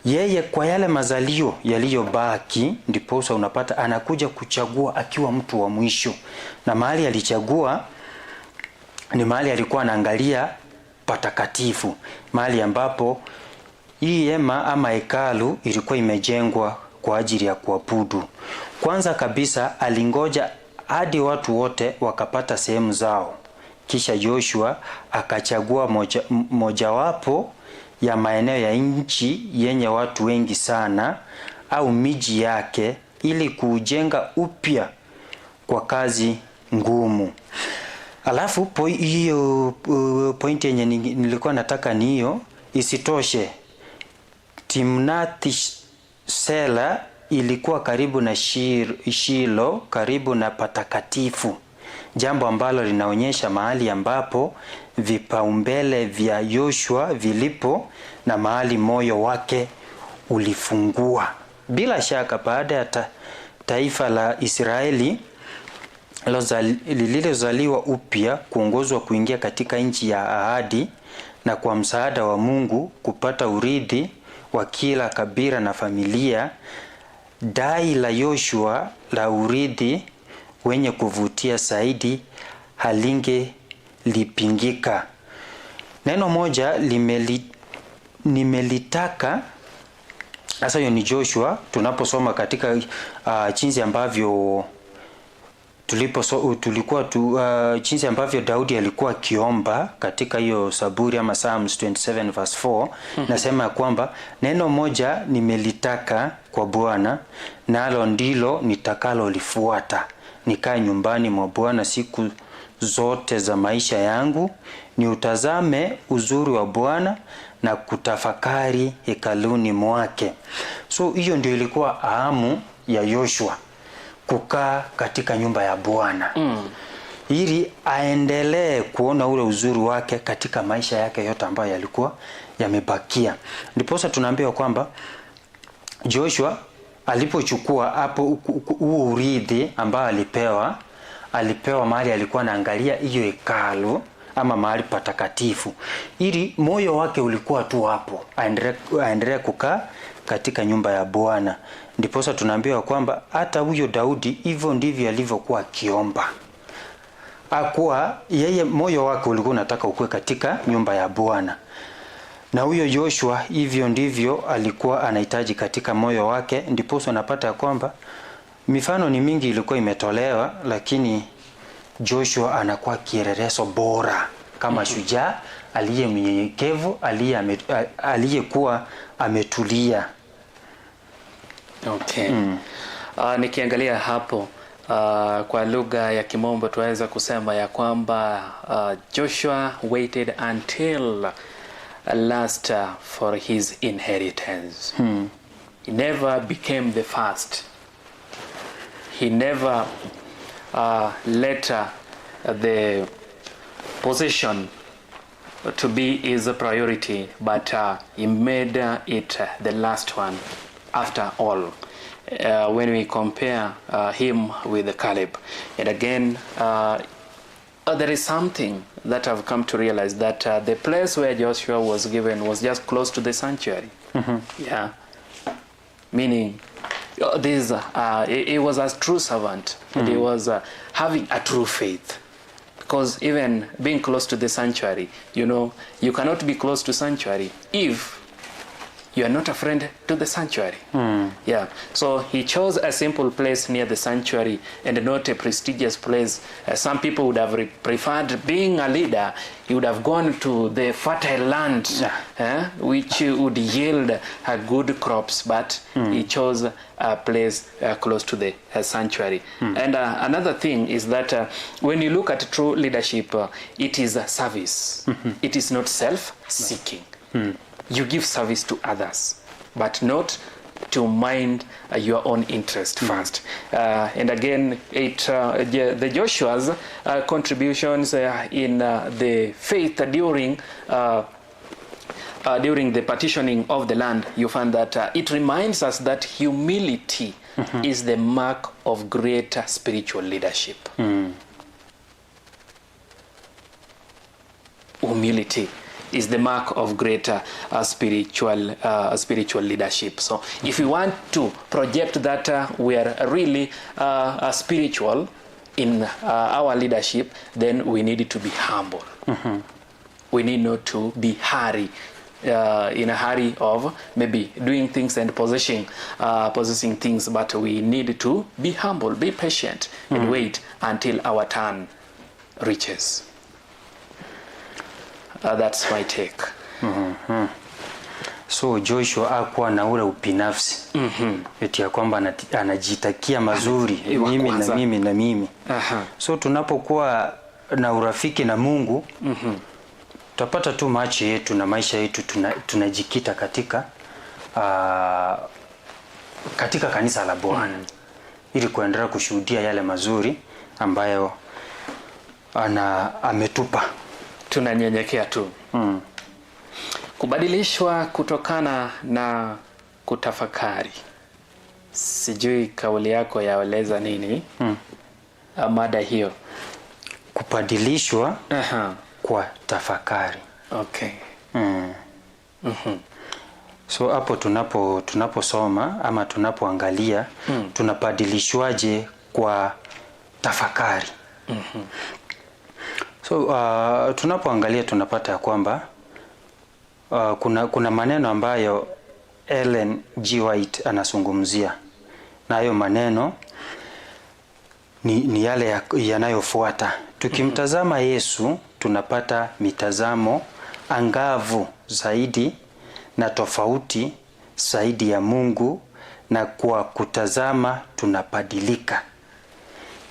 yeye kwa yale mazalio yaliyobaki, ndiposa unapata anakuja kuchagua akiwa mtu wa mwisho. Na mahali alichagua ni mahali alikuwa anaangalia patakatifu, mahali ambapo hii hema ama hekalu ilikuwa imejengwa kwa ajili ya kuabudu. Kwanza kabisa alingoja hadi watu wote wakapata sehemu zao. Kisha Joshua akachagua mojawapo ya maeneo ya nchi yenye watu wengi sana au miji yake ili kujenga upya kwa kazi ngumu. Alafu hiyo point yenye nilikuwa nataka ni hiyo. Isitoshe, Timnath Sela ilikuwa karibu na Shilo, karibu na patakatifu, jambo ambalo linaonyesha mahali ambapo vipaumbele vya Yoshua vilipo na mahali moyo wake ulifungua. Bila shaka baada ya taifa la Israeli lililozaliwa upya kuongozwa kuingia katika nchi ya ahadi na kwa msaada wa Mungu kupata urithi wa kila kabila na familia, dai la Yoshua la urithi wenye kuvutia zaidi halingelipingika. Neno moja nimelitaka. Sasa hiyo ni Joshua, tunaposoma katika jinsi ambavyo jinsi ambavyo Daudi alikuwa akiomba katika hiyo Zaburi ama Psalms 27 verse 4. Nasema ya kwamba neno moja nimelitaka kwa Bwana, nalo ndilo nitakalolifuata, nikae nyumbani mwa Bwana siku zote za maisha yangu, niutazame uzuri wa Bwana na kutafakari hekaluni mwake. So hiyo ndio ilikuwa ahamu ya Yoshua, kukaa katika nyumba ya Bwana ili aendelee kuona ule uzuri wake katika maisha yake yote ambayo yalikuwa yamebakia. Ndiposa tunaambiwa kwamba Joshua alipochukua hapo huo urithi ambao alipewa mahali alikuwa anaangalia hiyo hekalu ama mahali patakatifu, ili moyo wake ulikuwa tu hapo, aendelee kukaa katika nyumba ya Bwana. Ndiposa tunaambiwa kwamba hata huyo Daudi hivyo ndivyo alivyokuwa akiomba. Akuwa yeye moyo wake ulikuwa unataka ukue katika nyumba ya Bwana. Na huyo Joshua hivyo ndivyo alikuwa anahitaji katika moyo wake. Ndiposa unapata kwamba mifano ni mingi ilikuwa imetolewa, lakini Joshua anakuwa kielelezo bora kama shujaa aliye mnyenyekevu, aliyekuwa ametulia. Okay. Nikiangalia hapo kwa lugha ya Kimombo tuweza kusema ya kwamba Joshua waited until last for his inheritance. He never became the first. He never let the position to be his priority, but he made it the last one after all. When we compare him with Caleb. And again, there is something that I've come to realize, that the place where Joshua was given was just close to the sanctuary. Yeah. Meaning, this he was a true servant, and he was having a true faith. Because even being close to the sanctuary, you know, you cannot be close to sanctuary if you are not a friend to the sanctuary. Yeah. So he chose a simple place near the sanctuary and not a prestigious place. Some people would have preferred being a leader. He would have gone to the fertile land, which would yield good crops, but he chose a place close to the sanctuary. And another thing is that when you look at true leadership, it is a service. It is not self-seeking. You give service to others, but not to mind your own interest first. And again, the Joshua's contributions in the faith during the partitioning of the land, you find that it reminds us that humility is the mark of great spiritual leadership. Humility is the mark of greater spiritual leadership. So if we want to project that we are really spiritual in our leadership, then we need to be humble. We need not to be hurry, in a hurry of maybe doing things and possessing things, but we need to be humble, be patient, and wait until our turn reaches. That's my take. So Joshua hakuwa na ule ubinafsi. Eti ya kwamba anajitakia mazuri mimi na mimi na mimi. So tunapokuwa na urafiki na Mungu, tutapata tu macho yetu na maisha yetu tunajikita katika katika kanisa la Bwana, ili kuendelea kushuhudia yale mazuri ambayo ametupa. Tunanyenyekea tu. Kubadilishwa kutokana na kutafakari. Sijui kauli yako yaeleza nini mada hiyo. Kubadilishwa kwa tafakari. Okay. So hapo tunaposoma ama tunapoangalia tunabadilishwaje kwa tafakari. So tunapoangalia tunapata ya kwamba kuna maneno ambayo Ellen G. White anazungumzia, na hayo maneno ni yale yanayofuata. Tukimtazama Yesu tunapata mitazamo angavu zaidi na tofauti zaidi ya Mungu, na kwa kutazama tunabadilika.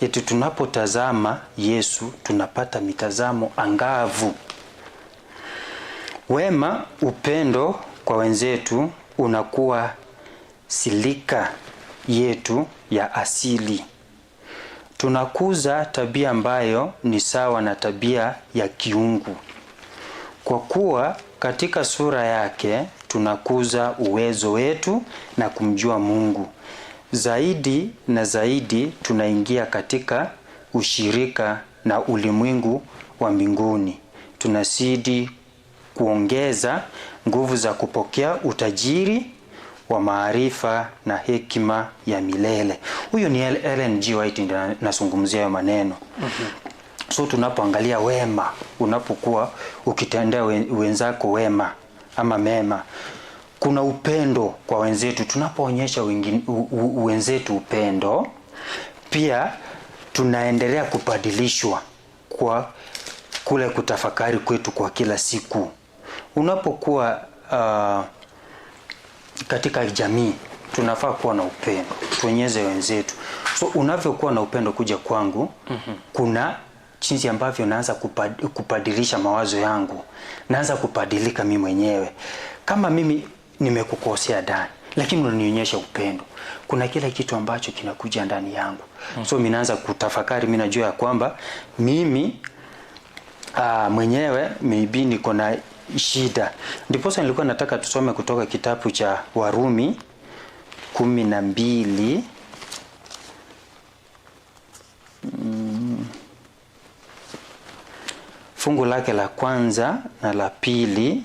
Eti tunapotazama Yesu tunapata mitazamo angavu. Wema, upendo kwa wenzetu unakuwa silika yetu ya asili. Tunakuza tabia ambayo ni sawa na tabia ya kiungu. Kwa kuwa katika sura yake tunakuza uwezo wetu na kumjua Mungu. Zaidi na zaidi tunaingia katika ushirika na ulimwengu wa mbinguni. Tunazidi kuongeza nguvu za kupokea utajiri wa maarifa na hekima ya milele. Huyu ni Ellen G. White ndiye anazungumzia hayo maneno. So tunapoangalia wema, unapokuwa ukitendea wenzako wema ama mema, kuna upendo kwa wenzetu. Tunapoonyesha wenzetu upendo, pia tunaendelea kubadilishwa kwa kule kutafakari kwetu kwa kila siku. Unapokuwa katika jamii, tunafaa kuwa na upendo, tuonyeze wenzetu. So unavyokuwa na upendo kuja kwangu, kuna jinsi ambavyo naanza kubadilisha mawazo yangu, naanza kubadilika mimi mwenyewe. Kama mimi nimekukosea ndani, lakini unanionyesha upendo, kuna kila kitu ambacho kinakuja ndani yangu. So mimi naanza kutafakari, mimi najua ya kwamba mimi mwenyewe maybe niko na shida. Ndiposa nilikuwa nataka tusome kutoka kitabu cha Warumi 12 fungu lake la kwanza na la pili.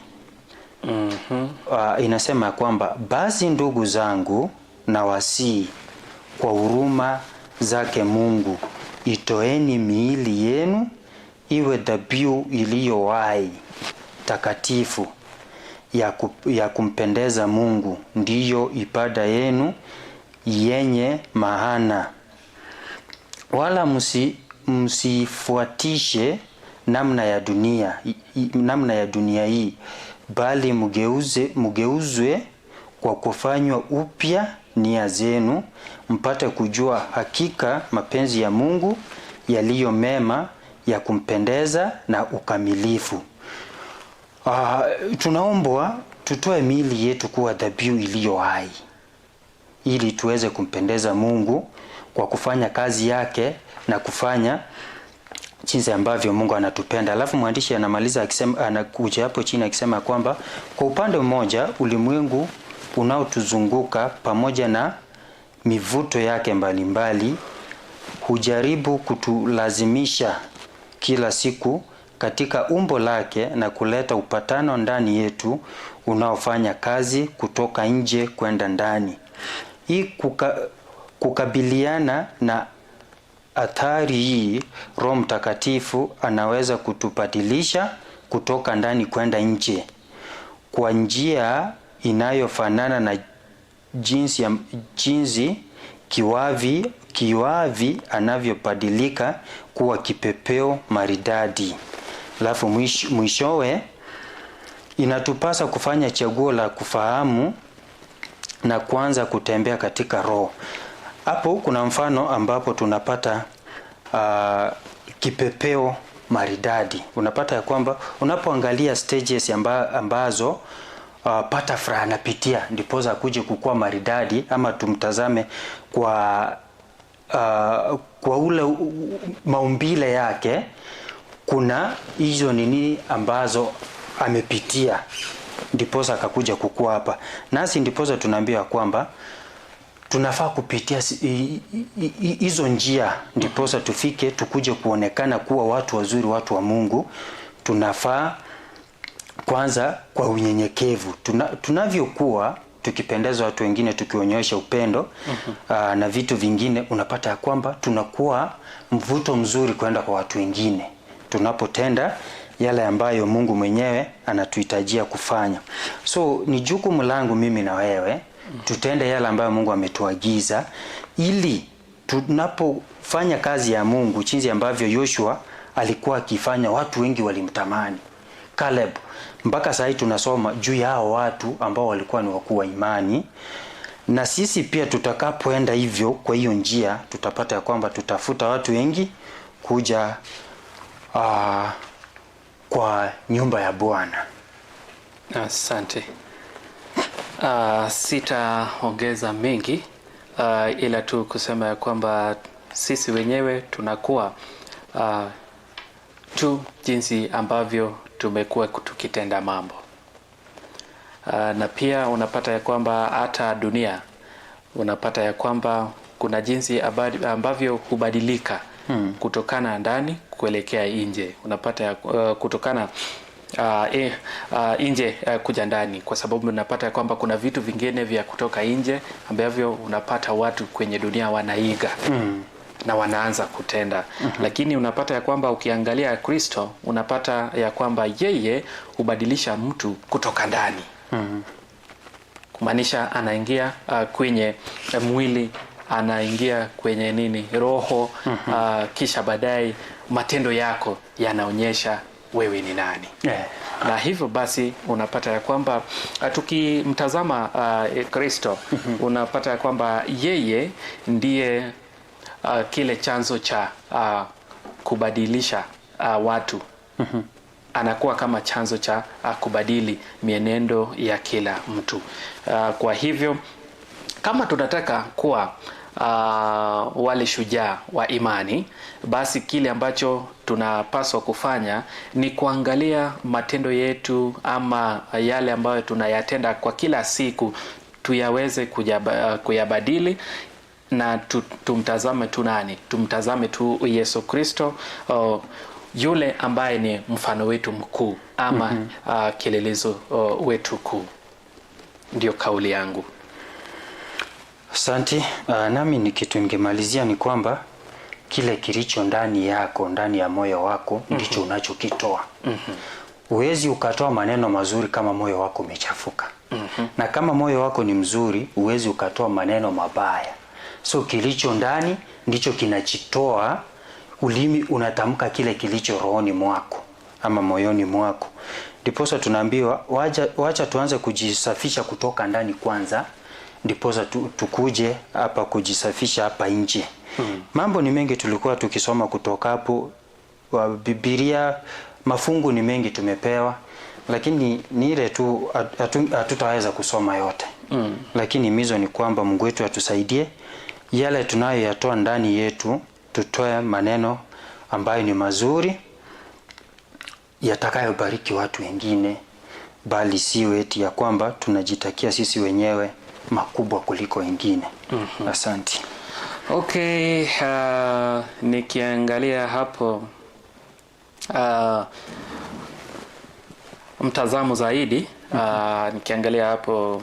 Inasema kwamba basi ndugu zangu na wasii kwa huruma zake Mungu, itoeni miili yenu iwe dhabihu iliyo hai, takatifu, ya kumpendeza Mungu, ndiyo ibada yenu yenye maana. Wala msifuatishe namna ya dunia, namna ya dunia hii, bali mgeuzwe kwa kufanywa upya nia zenu, mpate kujua hakika mapenzi ya Mungu yaliyo mema, ya kumpendeza na ukamilifu. Tunaombwa tutoe miili yetu kuwa dhabihu iliyo hai, ili tuweze kumpendeza Mungu kwa kufanya kazi yake na kufanya jinsi ambavyo Mungu anatupenda. Alafu mwandishi anamaliza akisema, anakuja hapo chini akisema kwamba kwa upande mmoja ulimwengu unaotuzunguka pamoja na mivuto yake mbalimbali hujaribu kutulazimisha kila siku katika umbo lake na kuleta upatano ndani yetu unaofanya kazi kutoka nje kwenda ndani. Hii kukabiliana na athari hii, Roho Mtakatifu anaweza kutubadilisha kutoka ndani kwenda nje kwa njia inayofanana na jinsi kiwavi anavyobadilika kuwa kipepeo maridadi. Alafu mwishowe inatupasa kufanya chaguo la kufahamu na kuanza kutembea katika Roho. Hapo kuna mfano ambapo tunapata kipepeo maridadi. Unapata ya kwamba unapoangalia stages ambazo butterfly anapitia ndiposa akuje kukua maridadi, ama tumtazame kwa ule maumbile yake, Kuna hizo nini ambazo amepitia ndiposa akakuja kukua hapa. Nasi ndiposa tunaambiwa kwamba tunafaa kupitia hizo njia ndiposa tufike tukuje kuonekana kuwa watu wazuri, watu wa Mungu. Tunafaa kwanza kwa unyenyekevu, tunavyokuwa tukipendeza watu wengine, tukionyesha upendo na vitu vingine, unapata ya kwamba tunakuwa mvuto mzuri kwenda kwa watu wengine tunapotenda yale ambayo Mungu mwenyewe anatuhitajia kufanya. So ni jukumu langu mimi na wewe tutende yale ambayo Mungu ametuagiza, ili tunapofanya kazi ya Mungu jinsi ambavyo Yoshua alikuwa akifanya, watu wengi walimtamani. Caleb, mpaka sasa tunasoma juu ya hao watu ambao walikuwa ni wakuu wa imani, na sisi pia tutakapoenda hivyo kwa hiyo njia, tutapata ya kwamba tutafuta watu wengi kuja kwa nyumba ya Bwana. Asante. Sitaongeza mengi, ila tu kusema ya kwamba sisi wenyewe tunakuwa tu jinsi ambavyo tumekuwa tukitenda mambo. Na pia unapata ya kwamba hata dunia unapata ya kwamba kuna jinsi ambavyo hubadilika kutokana ndani kuelekea nje. Unapata ya, kutokana nje kuja ndani, kwa sababu unapata ya kwamba kuna vitu vingine vya kutoka nje ambavyo unapata watu kwenye dunia wanaiga na wanaanza kutenda. Lakini unapata ya kwamba ukiangalia Kristo unapata ya kwamba yeye hubadilisha mtu kutoka ndani. Kumaanisha anaingia kwenye mwili, anaingia kwenye nini, roho, kisha baadaye matendo yako yanaonyesha wewe ni nani. Na hivyo basi unapata ya kwamba tukimtazama Kristo unapata ya kwamba yeye ndiye kile chanzo cha kubadilisha watu. Anakuwa kama chanzo cha kubadili mienendo ya kila mtu. Kwa hivyo kama tunataka kuwa wale shujaa wa imani, basi kile ambacho tunapaswa kufanya ni kuangalia matendo yetu ama yale ambayo tunayatenda kwa kila siku, tuyaweze kuyabadili na tumtazame tu nani? Tumtazame tu Yesu Kristo, yule ambaye ni mfano wetu mkuu ama kielelezo wetu kuu. Ndio kauli yangu. Asante. Nami ni kitu ningemalizia ni kwamba kile kilicho ndani yako, ndani ya moyo wako ndicho unachokitoa. Huwezi ukatoa maneno mazuri kama moyo wako umechafuka. Na kama moyo wako ni mzuri, huwezi ukatoa maneno mabaya. So kilicho ndani ndicho kinachitoa. Ulimi unatamka kile kilicho rohoni mwako ama moyoni mwako. Ndiposa tunaambiwa wacha tuanze kujisafisha kutoka ndani kwanza, ndiposa tukuje hapa kujisafisha hapa nje. Mambo ni mengi tulikuwa tukisoma kutoka hapo wa Biblia, mafungu ni mengi tumepewa, lakini ni ile tu hatutaweza kusoma yote. Lakini mizo ni kwamba Mungu wetu atusaidie yale tunayoyatoa ndani yetu, tutoe maneno ambayo ni mazuri yatakayobariki watu wengine, bali siwe eti ya kwamba tunajitakia sisi wenyewe makubwa kuliko wengine. Asante. Okay, nikiangalia hapo mtazamo zaidi, nikiangalia hapo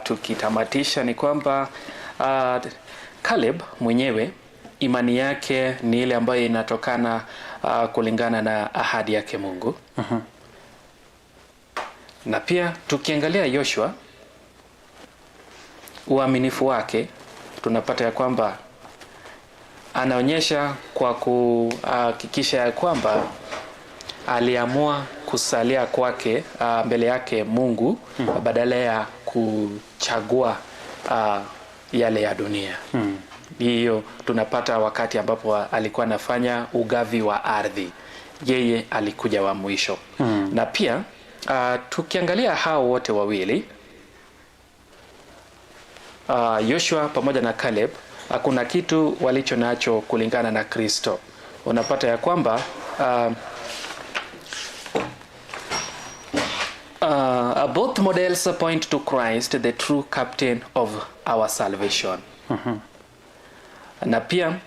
tukitamatisha ni kwamba Caleb mwenyewe imani yake ni ile ambayo inatokana kulingana na ahadi yake Mungu. Na pia tukiangalia Yoshua, uaminifu wake tunapata ya kwamba anaonyesha kwa kuhakikisha ya kwamba aliamua kusalia kwake mbele yake Mungu badala ya kuchagua yale ya dunia. Hiyo tunapata wakati ambapo alikuwa anafanya ugavi wa ardhi, yeye alikuja wa mwisho. Na pia tukiangalia hao wote wawili, Yoshua pamoja na Caleb, kuna kitu walicho nacho kulingana na Kristo. Unapata ya kwamba Both models point to Christ, the true captain of our salvation. Na pia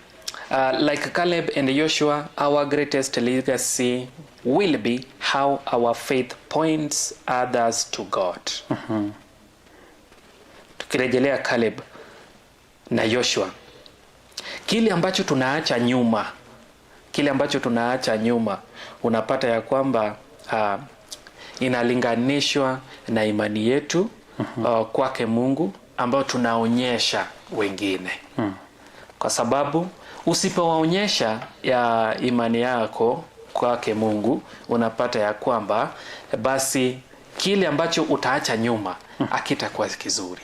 like Caleb and Joshua, our greatest legacy will be how our faith points others to God. Tukirejelea Caleb na Joshua, kile ambacho tunaacha nyuma, kile ambacho tunaacha nyuma, unapata ya kwamba inalinganishwa na imani yetu kwake Mungu ambayo tunaonyesha wengine, kwa sababu usipowaonyesha ya imani yako kwake Mungu, unapata ya kwamba basi kile ambacho utaacha nyuma hakitakuwa kizuri.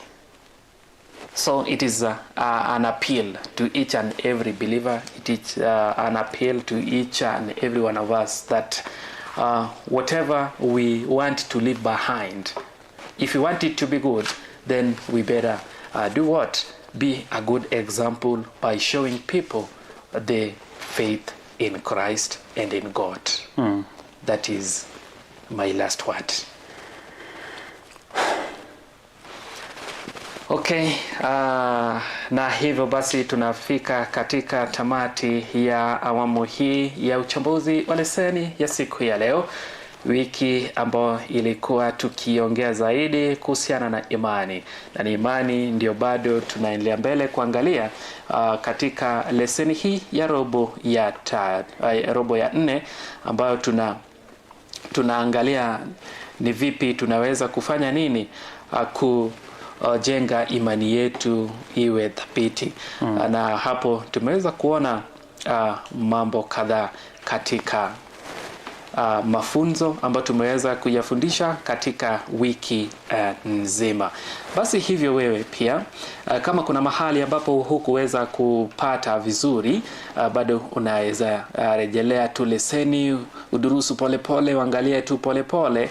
So it is an appeal to each and every believer. It is an appeal to each and every one of us that whatever we want to leave behind, if we want it to be good, then we better do what? Be a good example by showing people the faith in Christ and in God. That is my last word. Okay, na hivyo basi tunafika katika tamati ya awamu hii ya uchambuzi wa leseni ya siku ya leo, wiki ambayo ilikuwa tukiongea zaidi kuhusiana na imani, na ni imani ndio bado tunaendelea mbele kuangalia katika leseni hii ya robo ya nne ambayo tunaangalia ni vipi tunaweza kufanya nini kujenga imani yetu iwe thabiti. Na hapo tumeweza kuona mambo kadhaa katika mafunzo ambayo tumeweza kuyafundisha katika wiki nzima. Basi hivyo wewe pia kama kuna mahali ambapo hukuweza kupata vizuri, bado unaweza rejelea tu leseni, udurusu polepole, uangalie tu polepole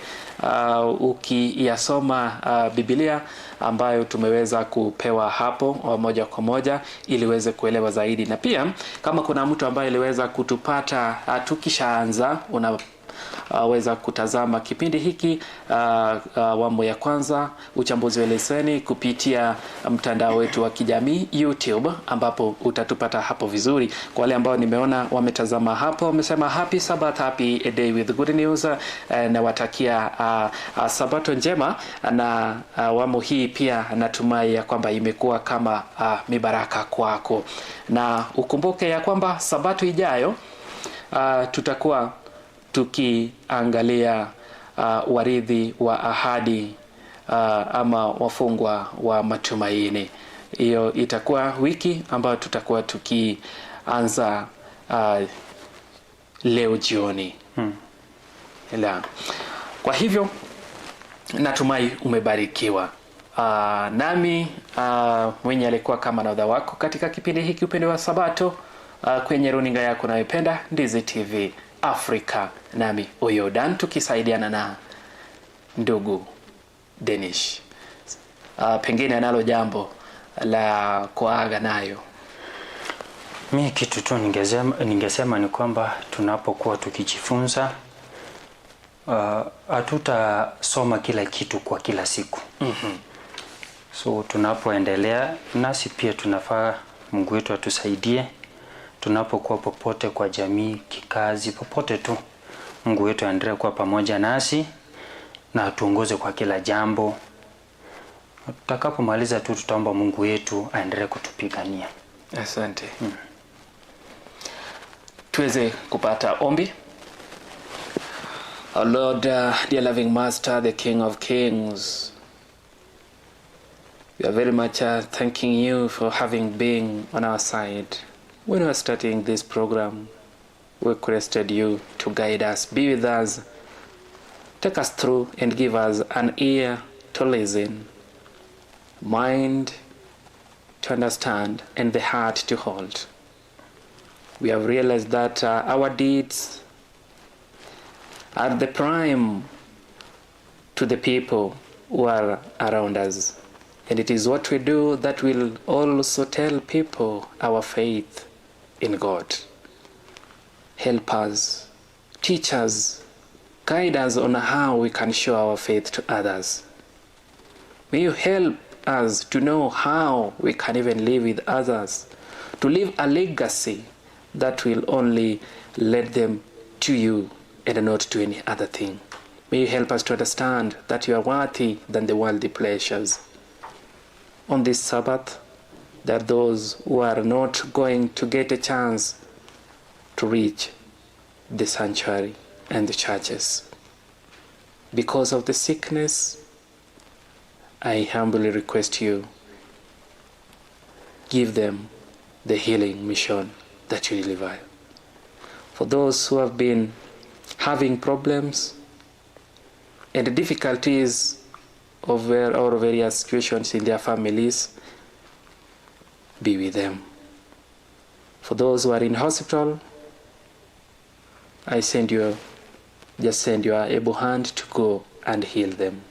ukiyasoma Biblia ambayo tumeweza kupewa hapo moja kwa moja ili uweze kuelewa zaidi. Na pia kama kuna mtu ambaye aliweza kutupata tukishaanza, unaweza kutazama kipindi hiki awamu ya kwanza uchambuzi wa leseni kupitia mtandao wetu wa kijamii YouTube, ambapo utatupata hapo vizuri. Kwa wale ambao nimeona wametazama hapo, wamesema happy Sabbath, happy a day with good news, nawatakia sabato njema. Na awamu hii pia natumai ya kwamba imekuwa kama mibaraka kwako, na ukumbuke ya kwamba sabato ijayo tutakuwa tukiangalia warithi wa ahadi ama wafungwa wa matumaini. Hiyo itakuwa wiki ambayo tutakuwa tukianza leo jioni. Kwa hivyo natumai umebarikiwa. Nami mwenye alikuwa kama nahodha wako katika kipindi hiki Upendo wa Sabato, kwenye runinga yako unayopenda Ndizi TV Afrika, nami Oyodan tukisaidiana na ndugu Danish. Pengine analo jambo la kuaga nayo. Mi kitu tu ningesema ni kwamba tunapokuwa tukijifunza, hatutasoma kila kitu kwa kila siku. So tunapoendelea nasi pia tunafaa Mungu wetu atusaidie tunapokuwa popote kwa jamii, kikazi, popote tu, Mungu wetu aendelee kuwa pamoja nasi na atuongoze kwa kila jambo. Tutakapomaliza tu tutaomba Mungu wetu aendelee kutupigania. Asante. Tuweze kupata ombi. Our Lord, dear loving Master, the King of Kings, we are very much thanking you for having been on our side. When we were starting this program, we requested you to guide us, be with us, take us through and give us an ear to listen, mind to understand, and the heart to hold. We have realized that our deeds are the prime to the people who are around us. And it is what we do that will also tell people our faith in God. Help us, teach us, Guide us on how we can show our faith to others. May you help us to know how we can even live with others, to leave a legacy that will only lead them to you and not to any other thing. May you help us to understand that you are worthy than the worldly pleasures. On this Sabbath, there are those who are not going to get a chance to reach the sanctuary and the churches. Because of the sickness, I humbly request you, give them the healing mission that you deliver. For those who have been having problems and difficulties of or various situations in their families, be with them. For those who are in hospital, I send you, just send your able hand to go and heal them.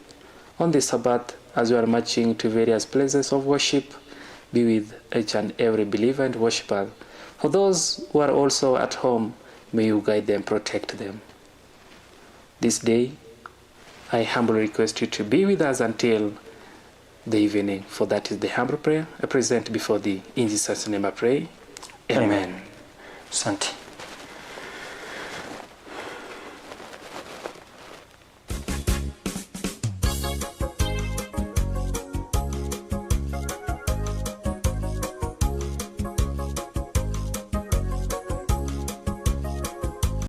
On the Sabbath, as we are marching to various places of worship, be with each and every believer and worshiper. For those who are also at home, may you guide them, protect them. This day, I humbly request you to be with us until the evening, for that is the humble prayer I present before thee. In Jesus' name I pray. Amen. Asante.